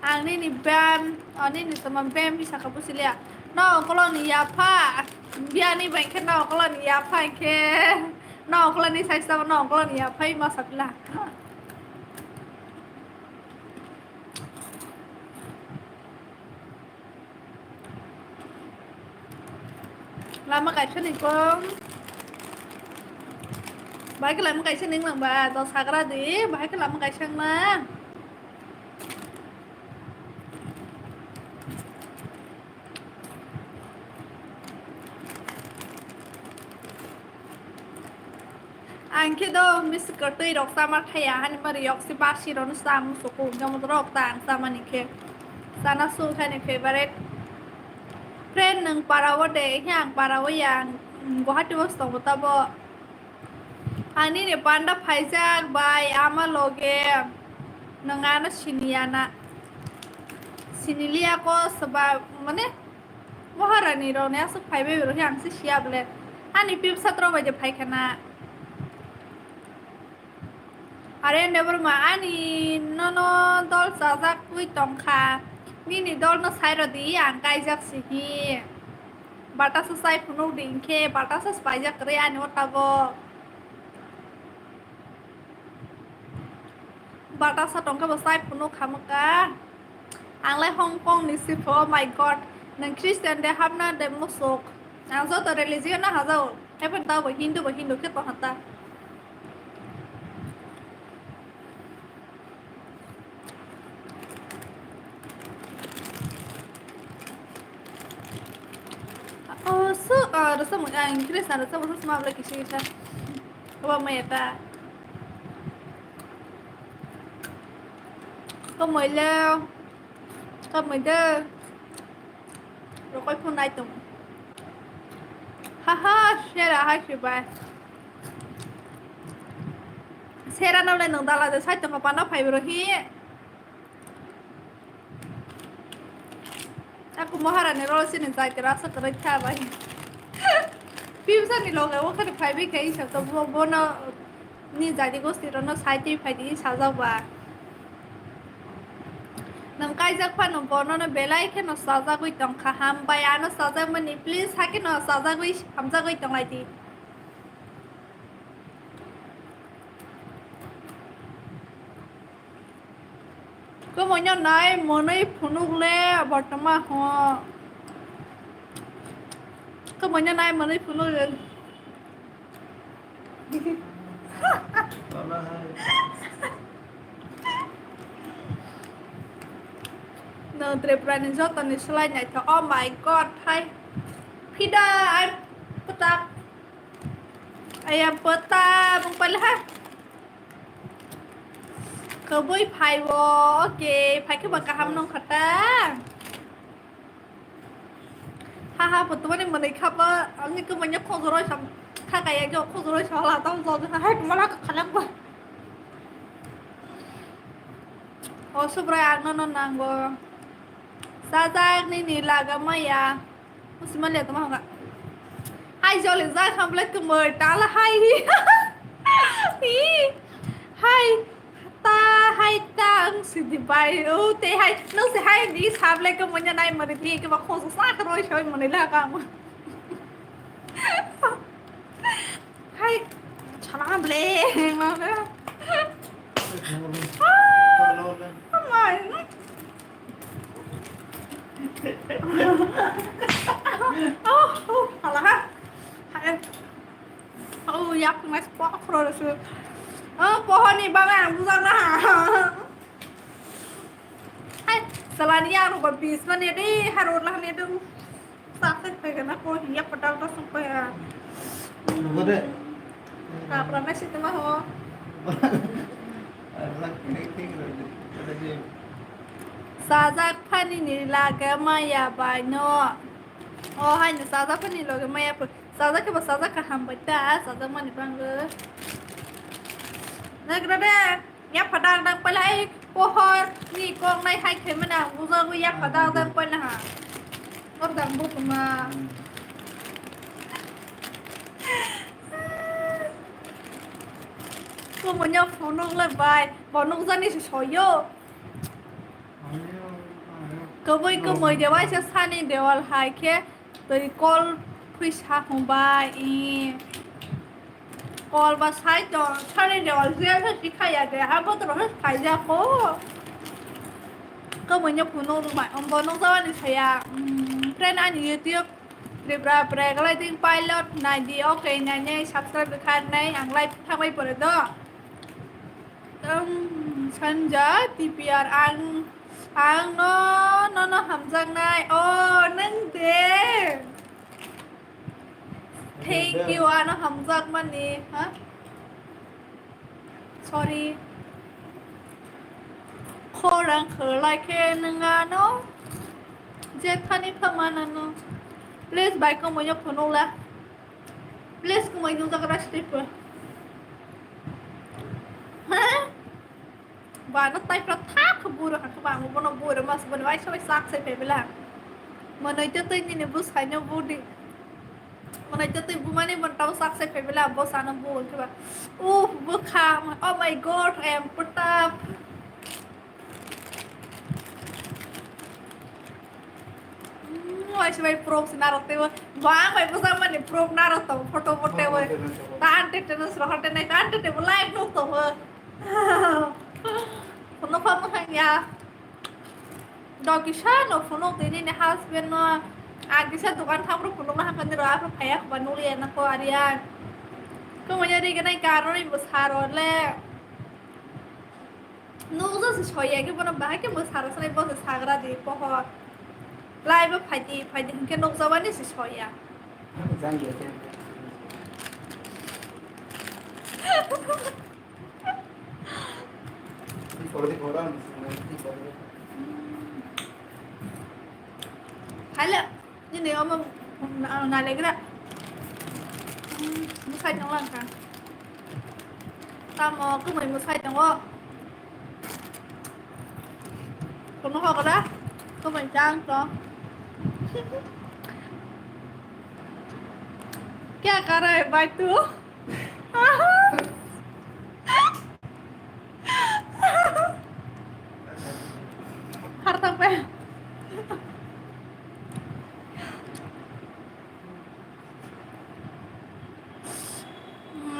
Ang nini bam, o nini toma bam bisa ka busilia. No koloni yapha. Biani bai khe no koloni yapha khe. No koloni sai sa no koloni yapha ma sapla. Lama kaisa ni kong. Bahai khe lama kaisa ni nang ba dos hagra di, bahai khe lama kaisa na. Ang khe do miss kwtwi rok chama thaya hani mari yok si basi rok no chama suku jamo rok ta ang chama ni khe chana su thani favorite friend nang para o de he ang para o ya ang Guwahati o tongo tabo. Ani ni panda phaijak bai ama loge nang ano siniya na siniliya ko saba mane Maharani rok ni aswk phaibai rok ang se siya bole ani pipsa tro bai de phai khana. Are Debbarma ani nono dol chajak wi tongkha nini dol no sai rodi ang kaijak sihi. Batasa chai phunuk di hinkhe batasa paijak kwrwi ani o tabok. Batasa tongkhe bo chai phunuk khamukha. Ang lai Hong Kong ni sipho, oh my God. Nang Christian de hapna de musuk. Ang joto religion no hajao. Haiphano tabo Hindu bo Hindu khe tongkha ta. Oh, so, ah, rasa mo, ah, English na rasa mo, rasa mo, abla kisi kisa. Kaba mo eta. Kamo ile, kamo ide. Rokoi phone nai tong. Haha, sera hai sibai. Sera nang le nang dala de sai tong pa na phai bro hi. Aku Maharani rol sini jai kera sa kera kha bai. Pimsa ni loge o khani phai bai kai sa to bo bono ni jadi gosti rono sai tei phai di sajak ba. Nang kaijak phano bono no belai kheno sajagwi tong kha ham bai ano sajak mani please hakhe no sajagwi hamjagwi tong lai di. Kwmwino nai mwnwi phunuk le bortoma ho. Kwmwino nai mwnwi phunuk le. No Tripura ni joto ni slai naithok. Oh my God, hai. Fida, ai, putak. Aya pota mung pala ha. Kabui phai wo, okay, phai khe ba kaham nong khata. Ha ha, pota mani mani khapa, ani ko manya khojoroi sam, kha kaya ko khojoroi sala tam jo ha, hai mala ka khalak ba. O subrai ang no no nango. Sajak nini laga maya. Musi maliya toma hwnga. Hai joli jak hamble kwmwi tala hai. Hi. Hai. Ta hai ta ang sidi bai. O te hai. Nung se hai ni sable kwmwi na nai mari ti ke ba khoso sa ka roi soi mani la ka. Hai. Chana hamble. Amai. Oh, oh, hala ha. Hai. Oh, yak mas po khro su. Oh, pohoni bang ang buza na. Hai, salani ya ro bis mane de, haro la ne de. Sa sa pe na ko ya padal ta su pe. Nunggu deh. Kapra na sih tengah ho. Sajak phani ni lage maya bai no. O hai no sajak phani loge maya pho. Sajak khe ba sajak kha hambai ta, sajak mani banglo. Nagra de, ya phadak dak pala ai pohor ni kok nai hai khe mana bujagwi ya phadak dak pala ha. Kor dang bo kuma. Kumonyo phunuk le bai, bo nukjani se soyo. Kwbwi kwmwi de waisa sani dewal hai khe twi kol phwisa hwnbai, i kol ba sai tong sani dewal je khe sikha ya de, abo to khe khaijak kho. Kwmwino phunuk rwbai, bo nukjawani saya, mm, friend ani YouTube Tripura Paragliding Pilot naidi, okay, nainai subscribe kharnai, ang live thangbai pore do. Um, Sanja, T P R, ang, ang no, no, no, hamjaknai. Oh, nang de. Thank you, ano hamjakmani, ha? Sorry. Khorang khlai khe nang ano. Jethani phamanano. Please, bai, komoyo phunukla. Please, kumai nung jaga rasi tei pura. Ha? Ba no tai pura thak buru ha ba mo bono buru mas bono ai sabai sak sai pe bela. Manai te tei nini bu sai no budi. Manai te tei bu mani mon tau sak sai pe bela bo sana bu ke ba. Uh, bu kha. Oh my God, I am put up. Wai se bai prop se narok tebo. Bang bai bwsa mani prop narok tong photo photo bai. Tan te te no sro hate nai tan te te bo live nok tong. Kono phone hang ya. Dokisa no phone tini ni husband no. Agisa dukan thapro phone no hang ni ra phaya ba nuli na ko arian. Ko mo ya ri ganai karo ni bo saro le. Nukjak se soya khe bono bahai khe mwsara sanai bo se sagra di pohor. Lai bo phaidi phaidi hinkhe nukjabani se soya. Haile. Nini omo na-, nalegra. Hmm, mwsai tong lang kha. Tamo kwmwi mwsai tongo. Kono hogra. Kwmwi chang to. Kya kar raha hai bhai tu? Harta pe.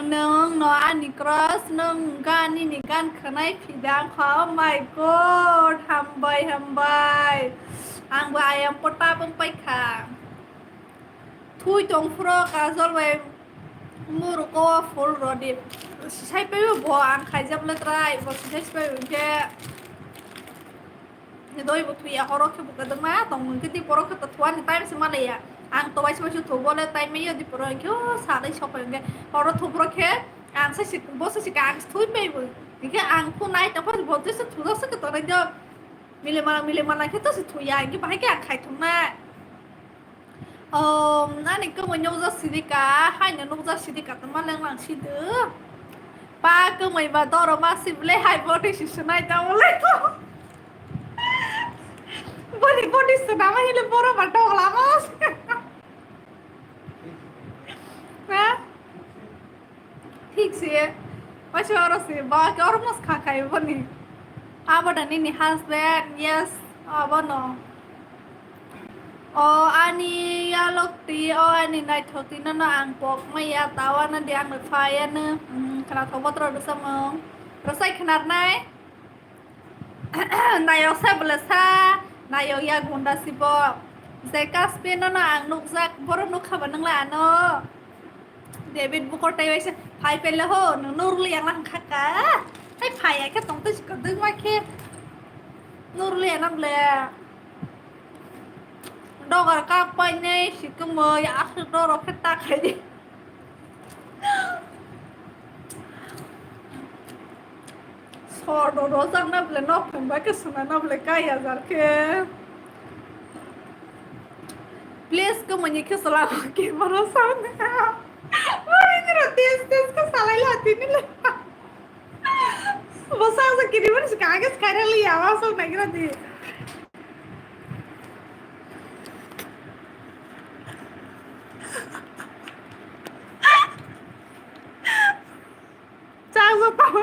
Nwng no ani crush, nwng wngkha nini gan khwnai phidang kha. Oh my God, hambai, hambai. Angbo ayang pota bwng paikha. Thui tong phuro kajol bai muruko phul rodi. Sisai pai bo ang khaijak le trai, bo sisai pai hwnkhe doi bo thuya, horo khe bo kwdwkma tong hwnkhe di poro khe to thuani time se malaya. Ang to waisa waisa thubo le time yo di poro hwnkhe o salai sok pai hwnkhe horo thuphuro khe ang se sik-, bo se sika ang thui pai bo. Hwnkhe ang khu nai tong phai bo se thujak se khe tongnai do. Mile mana, mile mana khe to se thuya, hwnkhe bahai khe ang khai thongnai. Oh, ani kwmwi nukjak sidi ka, haino nukjak sidi ka, tongma lenglang sidi. Pa kwmwi ba doro ma sible hai body si swnai ta wle. Body, body swnama hile boro ba dog lama. Ha? Thik se, waisa oro se, ba ke oro mos kha khai boni. Abo da nini husband, yes, abo no. O ani yalok ti, o ani naithok ti, nono ang pok maya, tawa no di ang no phaya no. Hmm, khna thok botro rwsa mung. Rwsai khnar nai. Nayok sa bwlasa, nayok ya gunda sibo. Je kaspi no no ang nukjak, boro nukha ba nangla ano. David bukor tai waisa phai pele ho, nung nurli yang lang khaka. Hai phai ya khe tong twi sikor dwng ma khe. Nurli yang nam le. Dogar kak pai nei sikumoi, aswk dorok khe ta khai di. Hor do rojak na bole nok thang bai ke suna na bole kai hajar ke. Please ke mani ke sala ke maro sa. Maro ni ro tes tes ke salai la tini le. Bo sa sa kiri mani se kage se kai ra li ya wa so na gira di. Chajak tamo.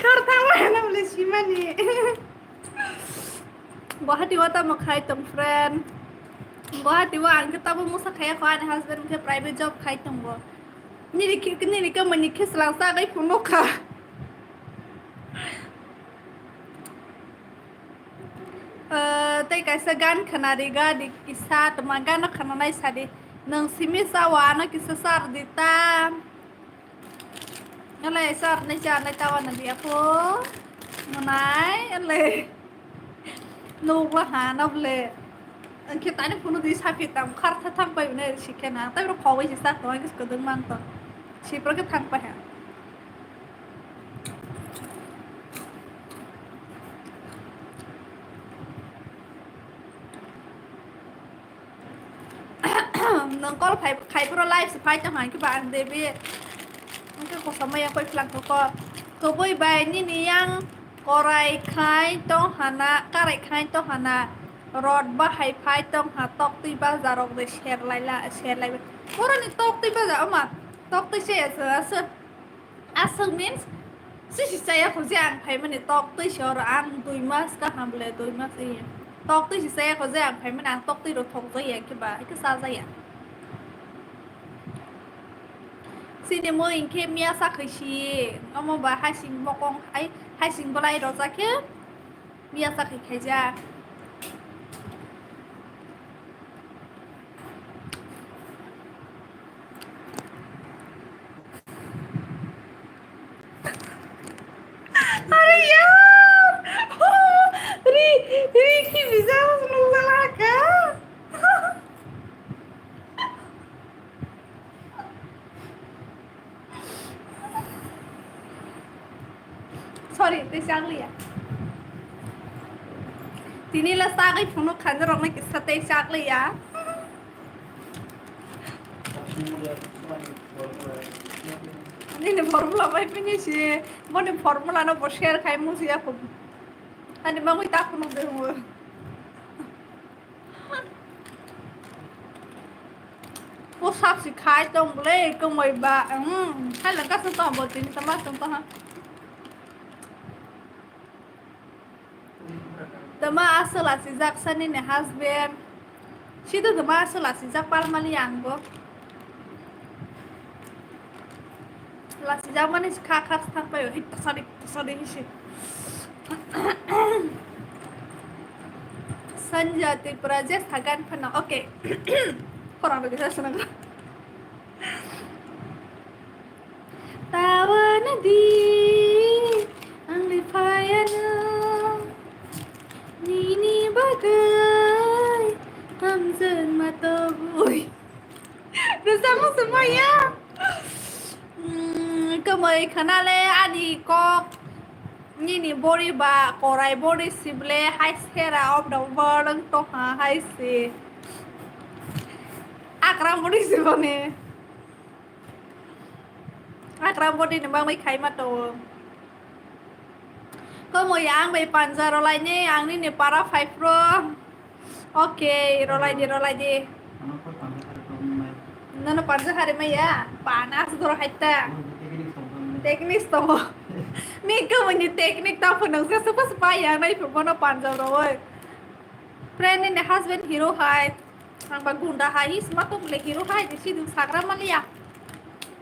Kar tamo hena bole simani. Guwahati o tamo khai tong friend. Guwahati o ang khe tabo musa khaya kho ani husband khe private job khai tongo. Nini khe nini khe mani khe slang sa gai phunukha. Eh, tei kaisa gan khwnari ga di kisa tongma gano khwnanai sadi. Nwng simi sa o ano kisa sar di ta. Ele sar nai sar nai tawa na dia pho. Monai ele. Nukla ha na ble. Angkhe tani phunu di sapi tam khar tha thang pai ne sikhe na. Tai ro khawai si sa to angkhe kodong man to. Sipra khe thang pai ha. Nang call khai khai pura live se phai tong hang kiba ang debi. Angke kosa maya koi plang ko ko. Koboi bai nini yang korai khai tong hana, karai khai tong hana. Rod bahai phai tong ha tok twi bazar rok de ser lai la, ser lai. Pura ni tok twi bazar ama. Tok twi se asa asa. Aswk means, sisi chaya kho je ang phaimani tok twi se oro ang dui mas kaham le dui mas iya. Tok twi se chaya kho je ang phaimani ang tok twi rok thok jaya khe ba khe sa jaya. Sini mo inkhe miya sa khai si, omo ba hasing bokong hai hasing bolai rojak khe. Miya sa khai khaijak. Are yaar! Ri, ri ki visa nukjala ka? Sorry, tei chakliya. Tini la sagwi phunuk khanjaroknai kisa tei chakliya. Nini formula bai pini si, boni formula no bo share khai musi ya khub. Ani mangwi ta phunuk de mo. O sak si khai tong le, kongoi ba, mm, hai lang ka sung tong bo tini tama sung tong ha. Tama asal asijak sani ni husband. Sido tama asal asijak palmali ang bo. Lasi jamani kha kha thang payo hit tasari tasari hisi. Sanja Tripura je sagan phano, okay. Khorang rwgwi jasana. Tawana di ang lipayano nini bagai hamjwng matobui. Rwchapmung se maya. Mm, kwmwi khwnale ani kok nini bori ba korai bori sible hai sera of the world wng tongha hai se. Akram bori siboni. Akram bori ni bagwi khaima tongo. Komo ya ang bai panja rolai ni ang nini para five pro. Okay, rolai di, rolai di. Nono panja hari maya, pana asdor haita. Techniques tongo. Ni komo ni technique ta phunang se supa supa ya nai phu bono panja roi. Friend ni husband hero hai. Ang ba gunda hai, hi sima tong le hero hai, de sidung sagra maliya.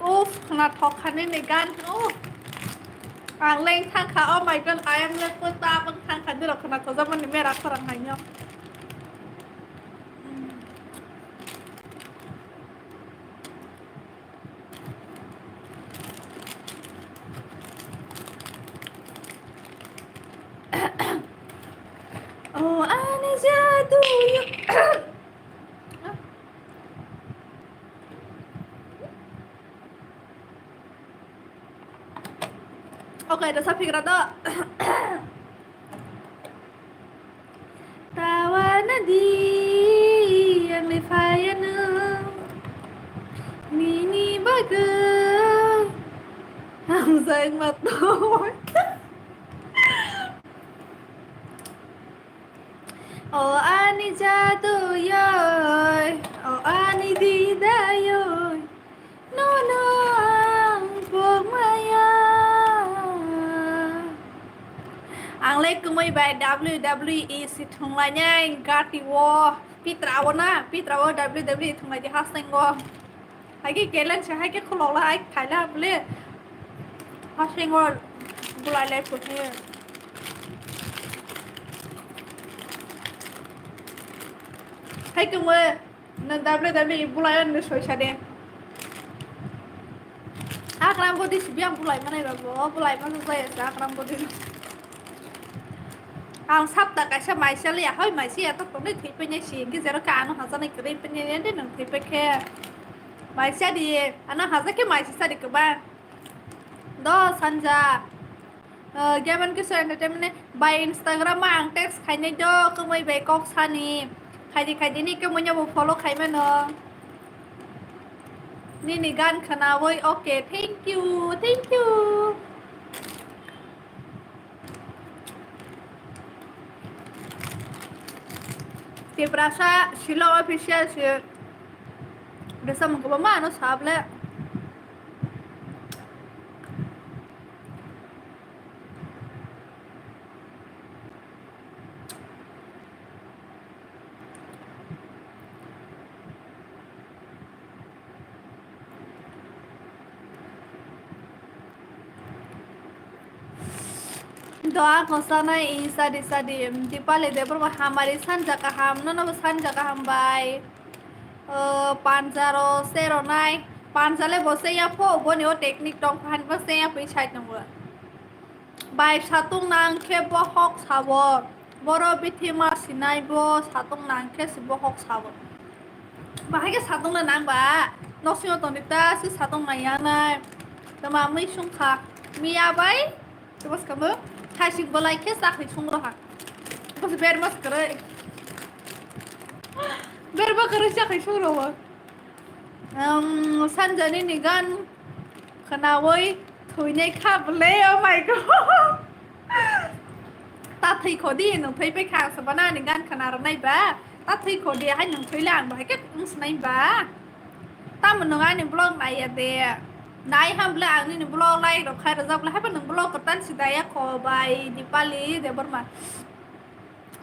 Uff, khna thok khani ni gan, uff. Ang leng thang kha, oh my God, I am left foot up, ang thang kha, diro khna khoja mani mera khorang hai no. Oh, ani jadu yo. Kaida saphigra do. Tawa nadi yang le phayanu nini bagwi hamjak matoi. O ani jaduyoi, o ani didayoi, nono ang pokmaya. Ang le kwmwi bai W W E si thwnglainai gati o, pitra o na, pitra o W W E thwnglai di hastengo. Hai ke kelen se hai ke khulok la hai khai la bole. Hasing o bulai lai puthe. Hai ke mo na W W E bulai on soi sa de. Akram bodi si biang bulai manai ba bo bulai manai sa akram bodi. Ang sapta kaisa maisa liya hoi maisa ya to tongni thwi penya si hingke jero ka ano hajaknai kwrwi penya ya de nang thwi pekhe. Maisa di, ano hajak khe maisa sadi kwbang. Do sanja. Gaman Kishore Entertainment by Instagram ma ang text khainai do kwmwi bai kok sani. Khaidi khaidi ni kwmwi no bo follow khaimano. Nini gan khanawi, okay, thank you, thank you. Tiprasa Shilo official si. Desa mung kwbangma ano sable. Doa kosa nai i sadi sadi, Dipali Debbarma hamari sanja kaham, nono bo sanja kaham bai. Panjaro sero nai, panjale bo se ya pho, boni o technique tong phan bo se ya phi side nongo. Bai satung nang khe bohok sabo, boro bithi ma sinai bo satung nang khe si bohok sabo. Bahai khe satung na nang ba, noksing o tongdi ta si satung nai ya nai. Tama mui sung kha, miya bai, tama skamo, thai sik bolai khe sakhi sung roha. Bos ber mas kare, ber ba kare sakhi sung roha. Sanjani ni gan khnawi thwinai kha bwle, oh my God. Ta thwi khodi, nwng thwi pai kha, ang sabana ani gan khna rwnai ba. Ta thwi khodi, hai nwng thwi le ang bahai khe wng sinai ba. Tamo nwng ani vlog nai ya de. Nai ham bwle ang nini vlog like rok khai rwjak bwle, hai ba nwng vlog kwtal si da ya kho bai Dipali Debbarma.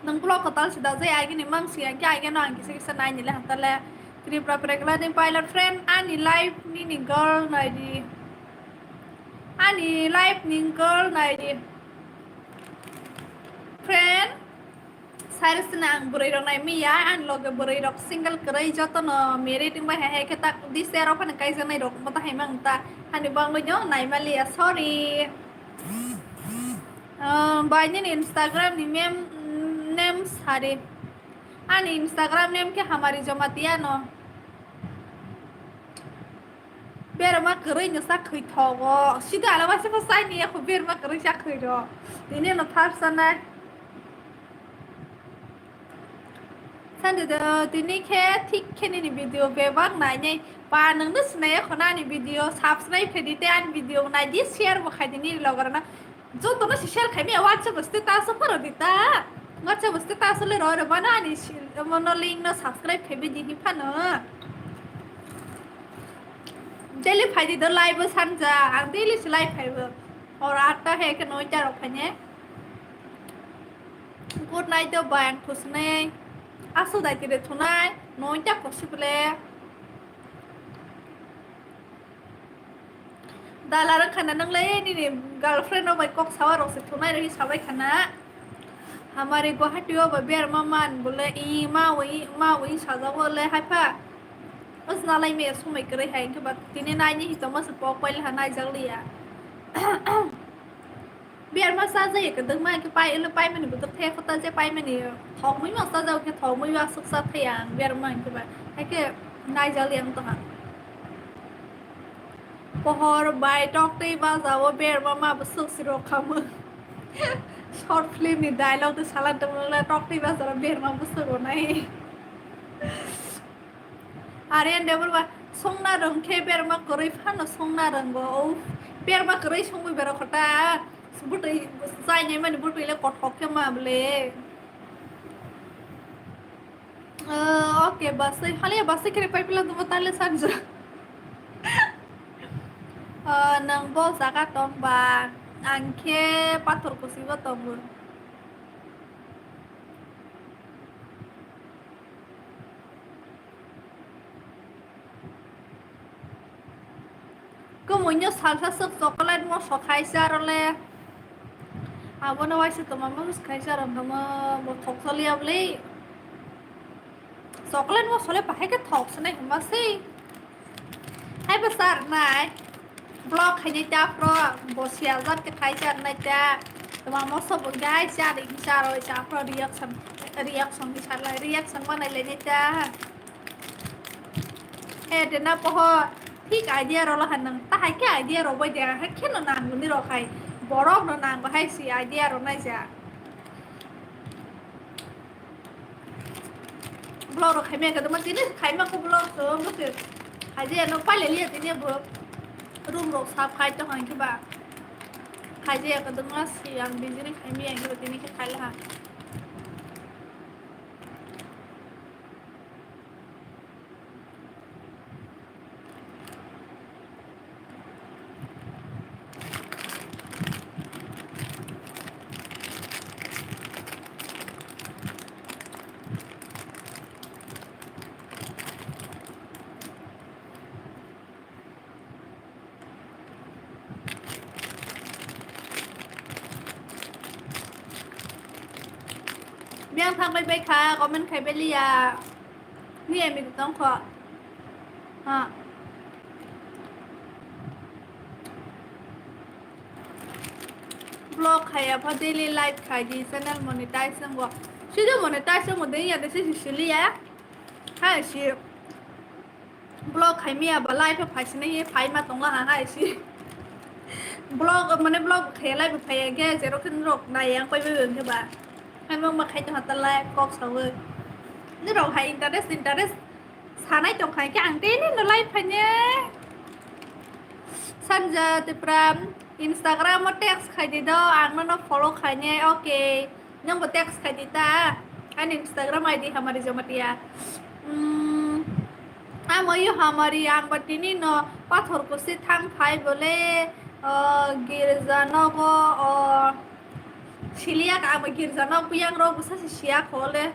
Nwng vlog kwtal si da jai agini mang si ang khe ageno ang kisa kisa nai nile hamtale. Tripura Prekla ni pilot friend ani life nini girl nai di. Ani life ni girl nai di. Friend, sari sina ang bwrwi rok nai miya, ani loge bwrwi rok single kwrwi joto no married wng bai hai hai khe tak this year o phano kaijaknai rok mo ta hai mang ta hani bangwi no nai maliya, sorry. Bai nini Instagram ni mem-, name sari. Ani Instagram name khe Hamari Jamatia no. Berma kwrwi no sa khwi thogo. Sida ala waisa pha sai ni yakho berma kwrwi sa khwi ro. Tini no thar sanai. Sande do tini khe thik khe nini video bebak nai nai. Pa nang no sinai yakho na ani video subscribe khe di te ani video nai di share bo khai di nini logor na. Joto no si share khai mi WhatsApp status o pharo di ta. WhatsApp status o le ro ro bana ani si-, mono link no subscribe khai bi di hi phano. Daily phai di do live o sanja, ang daily si live phai bo. Hor atta he ke noita rok phai ne. Good night do bai ang thusnai. Asu dai tire thunai, noita kosi bole. Dala rwng khana nang le nini girlfriend rok bai kok sawa rok se thunai rwi sabai khana. Hamari Guwahati o bai berma man bole i ma wi ma wi sajago le hai pha. Os nalai me sumai kwrwi hai khe ba tini nai ni hitoma se pok pai le ha nai jak liya. Berma sajai kwdwkma khe pai, elo paimani bwtwk the kho ta je paimani thokmui ma sajao khe thokmui aswk cha thai ang berma hwnkhe ba. Hai khe naijali ang tongha. Pohor bai toktwi bajao berma ma bwswk si rok khamung. Short film ni dialogue twi salan tongmung le toktwi bajao berma bwswk rok nai. Aryan Debbarma songna rwng khe berma kwrwi phano songna rwngo. Uff, berma kwrwi songwi berok kho ta. Bwtwi chainai mani bwtwi le kothok khe ma bwle. Ah, okay, baswi. Haliya baswi khe pai pila dumo tale sanjra. Ah, nang bo jaga tong ba? Ang khe pathor kusibo tongo. Kumunyo salsa swk chocolate moso khaisa role. Abono waisa toma moso khaisa rong toma bo thok choli abli. Chocolate moso le bahai khe thok sene hima si. Hai bo sar nai. Vlog khainai ta pro bo sial jat khe khaisa nai ta. Toma moso bo gai cha ri cha ro cha pro reaction, reaction ni sar lai reaction manai le nai ta. He de na poho thik idea rw la han nang ta hai khe idea rw bai de hai khe no nang ni rw khai borok no nang ba hai si idea rw nai ja. Vlog rw khai me ka dama tini khai ma ko vlog so mo se khai je no pai le liya tini bo room rok sap khai to han ki ba khai je ka dama si ang bijini khai mi ang ki ba tini khai la ha. Biyang thangbai bai kha, comment khai bai liya. Ni emi tong kho. Ha. Vlog khai ya pha daily life khai di channel monetize nang bo. Sido monetize nang bo de ya de si si liya. Ha si. Vlog khai miya ba live phai sini phai ma tongla ha hai si. Vlog mane vlog khai live phai ya ge zero khin rok nai yang koi be ke ba. Khai ma ma khai to hata live kok sawi. Ni rok hai interest interest sanai tong khai ke ang tei ni no live phai ne. Sanja Tipra Instagram o text khai di do ang no follow khai ne okay. Nwng bo text khai di ta. Ani Instagram I D Hamari Jamatia. Hmm. Amo yo Hamari ang ba tini no pathor kusi thang phai bole, o, girja nogo, o, siliya ka amo girja nog biyang rok bwsa si siya khole.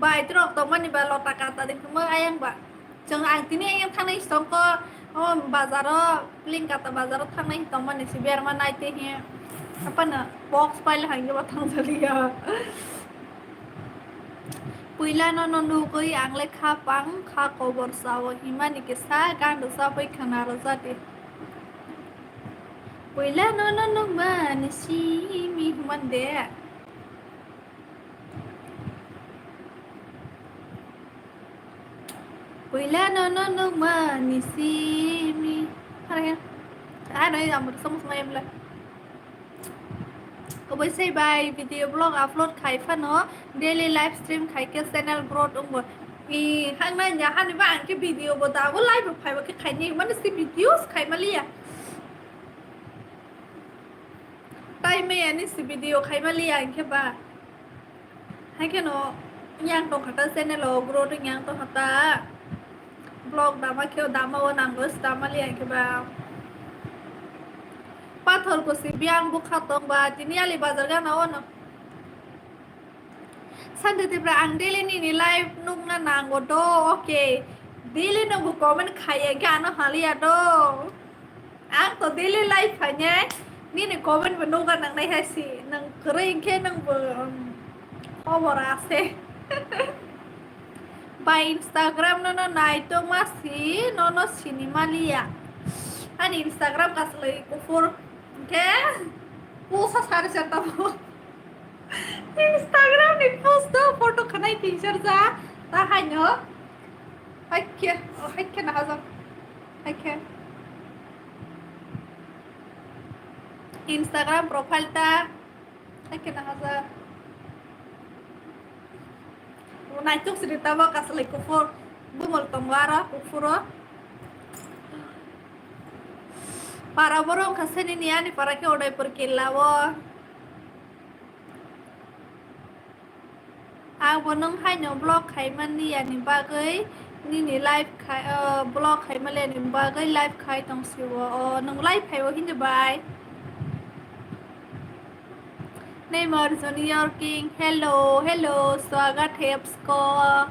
Bai, trok tongmani ba lota kata de khumo ayang ba. Chwng ang tini ayang thangnai sitongko, o, bazaro, Pling kata bazaro thangnai tongmani si berma naite hi. Apana box paile hangge ba thangjaliya. Puila no no nugui ang le kha pang kha kobor sao himani kisa gando sapoi khana rojadi. Puila no no nungmani simi human de. Puila no no nungmani simi. Hare. Ah, no, amor somos mayam la. Kubui sai bai video blog upload khai phano daily live stream khai khe channel growth wngo. I hangna ya hani ba ang khe video bo da bo live bo phai bo khe khai ni mani si videos khai maliya. Tai maya ni si video khai maliya ang khe ba. Hai kheno yang tong khata channel o growth yang tong khata. Blog dama khe dama o nang dos dama li ang khe ba. Pathor ko si biang bukha tong ba tini ali bazar gana ono. Sante Tipra ang daily nini live nukna nango do, okay. Daily nungbo comment khaiya khe ano haliya do. Ang to daily life phainai, nini comment bo nukna nangnai hai si, nwng kwrwi hinkhe nwngbo, um, khobor ase. Bai Instagram nono naitokma si, nono sinimaliya. Ani Instagram kaslwi kuphur hinkhe pusa sari sa tamo. Instagram ni post o photo khanai picture ja ta haino. Haikhe, haikhe na hajak. Haikhe. Instagram profile ta. Haikhe na hajak. Naituk siri tabo kasalai kuphur. Bumol tongo aro kuphuro. Para borok wngkha sini ni ani para khe Udaipur killa o. Ang bo nwng haino vlog khaimani yani bagwi nini live khai, o, vlog khaimani yani bagwi live khai tong sio. O, nwng live khai o hindi bai. Neymar Junior King, hello, hello, swagat hai apko.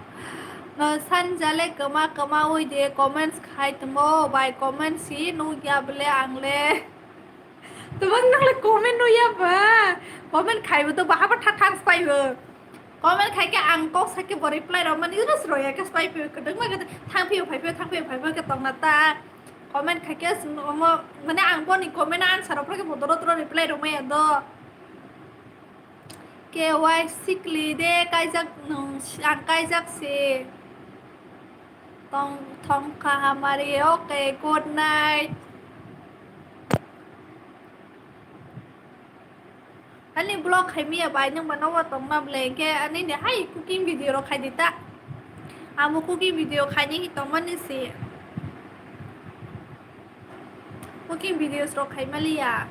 No, sanjale kama kama oi de comments khai tmo bai comments si nugya bole angle. Tumang nang le comment no ya ba. Comment khai bo to bahaba thak thak spai bo. Comment khai ke ang kok sa ke bo reply ro mani ro sro ya ke spai phi kedeng ma ke thang phi phai phi thang phi phai phi ke tong na ta. Comment khai ke omo mane ang bo ni comment answer ro ke bo doro doro reply ro ma ya do. K Y sikli de kaijak nung ang kaijak se. Tong thong kha hamari. Okay, good night. Ani vlog khai miya bai nung ba nogo tong na ble ke ani ne hai cooking video ro khai di ta. Amo cooking video khai ni tong mani se. Cooking videos rok khai maliya.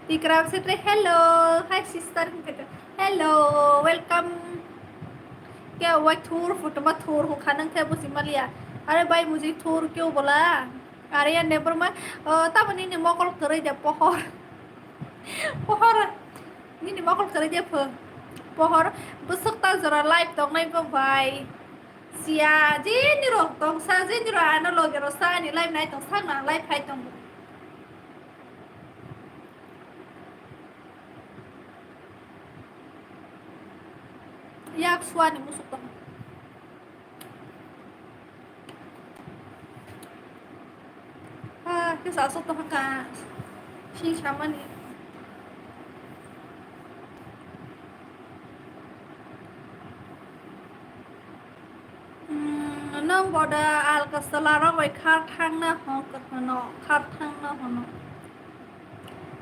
Tikram Setre, hello. Hi sister. Hello, welcome. Ke wai thur photo ma thur ho khanang the busi maliya. Are bai muji thur kyo bola. Are ya nebor ma, oh, tamo nini mokol kwrwi de pohor. Pohor. Nini mokol kwrwi de pho. Pohor. Bwswk ta jora live tongnai bo bai. Siya, jeni rok tong sa, jeni rok ano loge rok sa, ani live nai tong sa, na live khai tong. Yak suani musuk tong. Ah, kisa asok tong ka. Sing samani. Hmm, nwng boda alkasala rok bai khar thangna hwn, hwno, khar thangna hwno.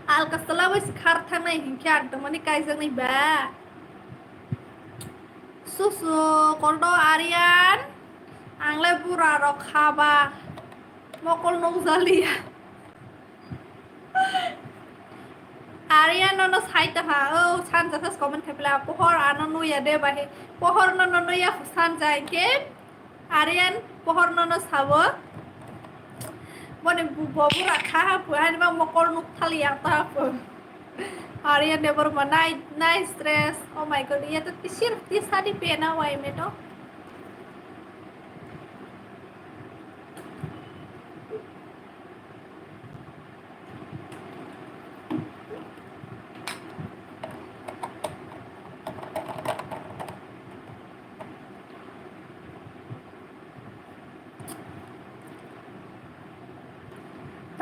Alkasala bai se khar thangnai hinkhe ang tongmani kaijaknai ba. Susu, kordo, Aryan, ang le bura rok khaba. Mokol nukjaliya. Arya nono sai tongha, o sanja sas comment khai pila, pohor ano nuya de bahi, pohor nono nuya sanja ke, Aryan pohor nono sabo, boni bu-, bo bura kha hapu, hani ba mokol nuk thali yang ta hapu. Aryan de borma nice, nice dress, oh my God, iya to tisir tisadi pena wai meto.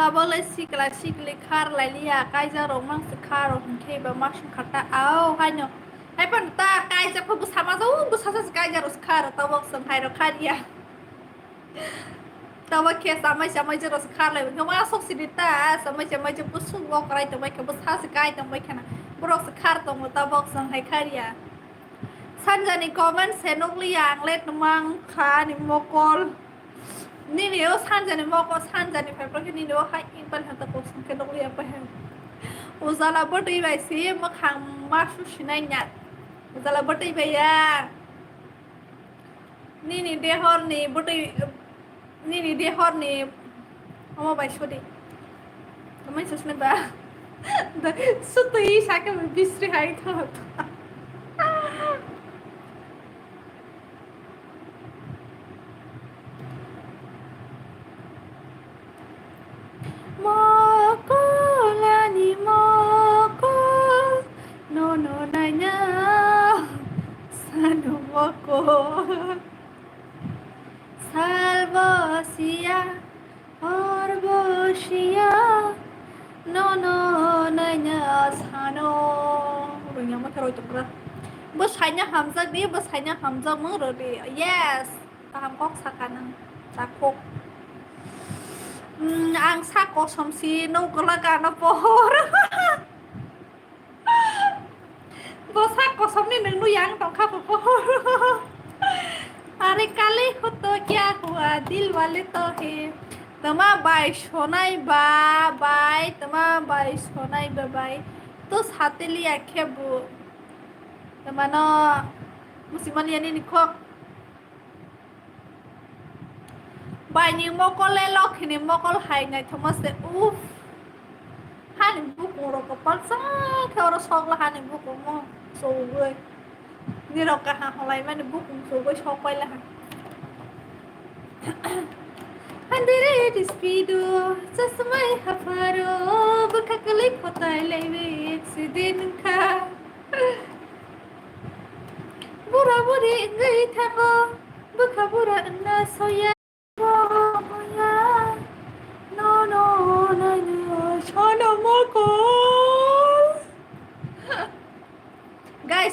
Tabok le sikla sikli khar lai liya, kaijak rok mang se khar rok hinkhe ba masung khata au haino. Hai phano ta kaijak pho bwsa ma jau, bwsa sa se kaijak rok se khar, tabok se hai rok khar ya. Tabok khe chamai chamai jora se khar lai, hinkhe ma sok sidi ta, chamai chamai je bwswk bo kwrai tong bai khe, bwsa se kai tong bai khana. Borok se khar tongo tabok se hai khar ya. Sanjani comment se nukliya ang le twmang kha ni mokol. Nini o sanjani mokol, sanjani phai phai khe nini o hai ipan hata kosong khe nukliya pa hai. Ujala bwtwi bai si mwkhang ma su sinai nya. Ujala bwtwi bai ya. Nini dehor ni bwtwi, nini dehor ni omo bai sodi. Amai sosne ba. Sutwi sakhe bisri hai thot. Mokol ani mokol, nono naina sano mokol. Salbo siya, horbo siya, nono naina sano. Rungya motha Roi tongkra. Bo saina hamjak di, bo saina hamjak mung rodi. Yes. Kaham kok saka nang. Takhuk. Hmm, ang sa kosom si no gola gana pohor. Bo sa kosom ni nung nu yang tongkha pohor. Are kali ho to kya hua, dil wale to he. Tama bai sonai ba bai, tama bai sonai ba bai. To sateli akhe bu. Tama no musimani ani ni khok. Baini mokol le lokhini mokol hai naithokma se, uff. Hani bukung rok kwpal cha khe oro sokla hani bukung mo chogwi. Nirok kaha holai mani bukung chogwi sok paila ha. Handere dispido chasmai haparo bwkha kwlwi photai laiwi accident kha. Bura buri wngwi thango, bwkha bura wngna soya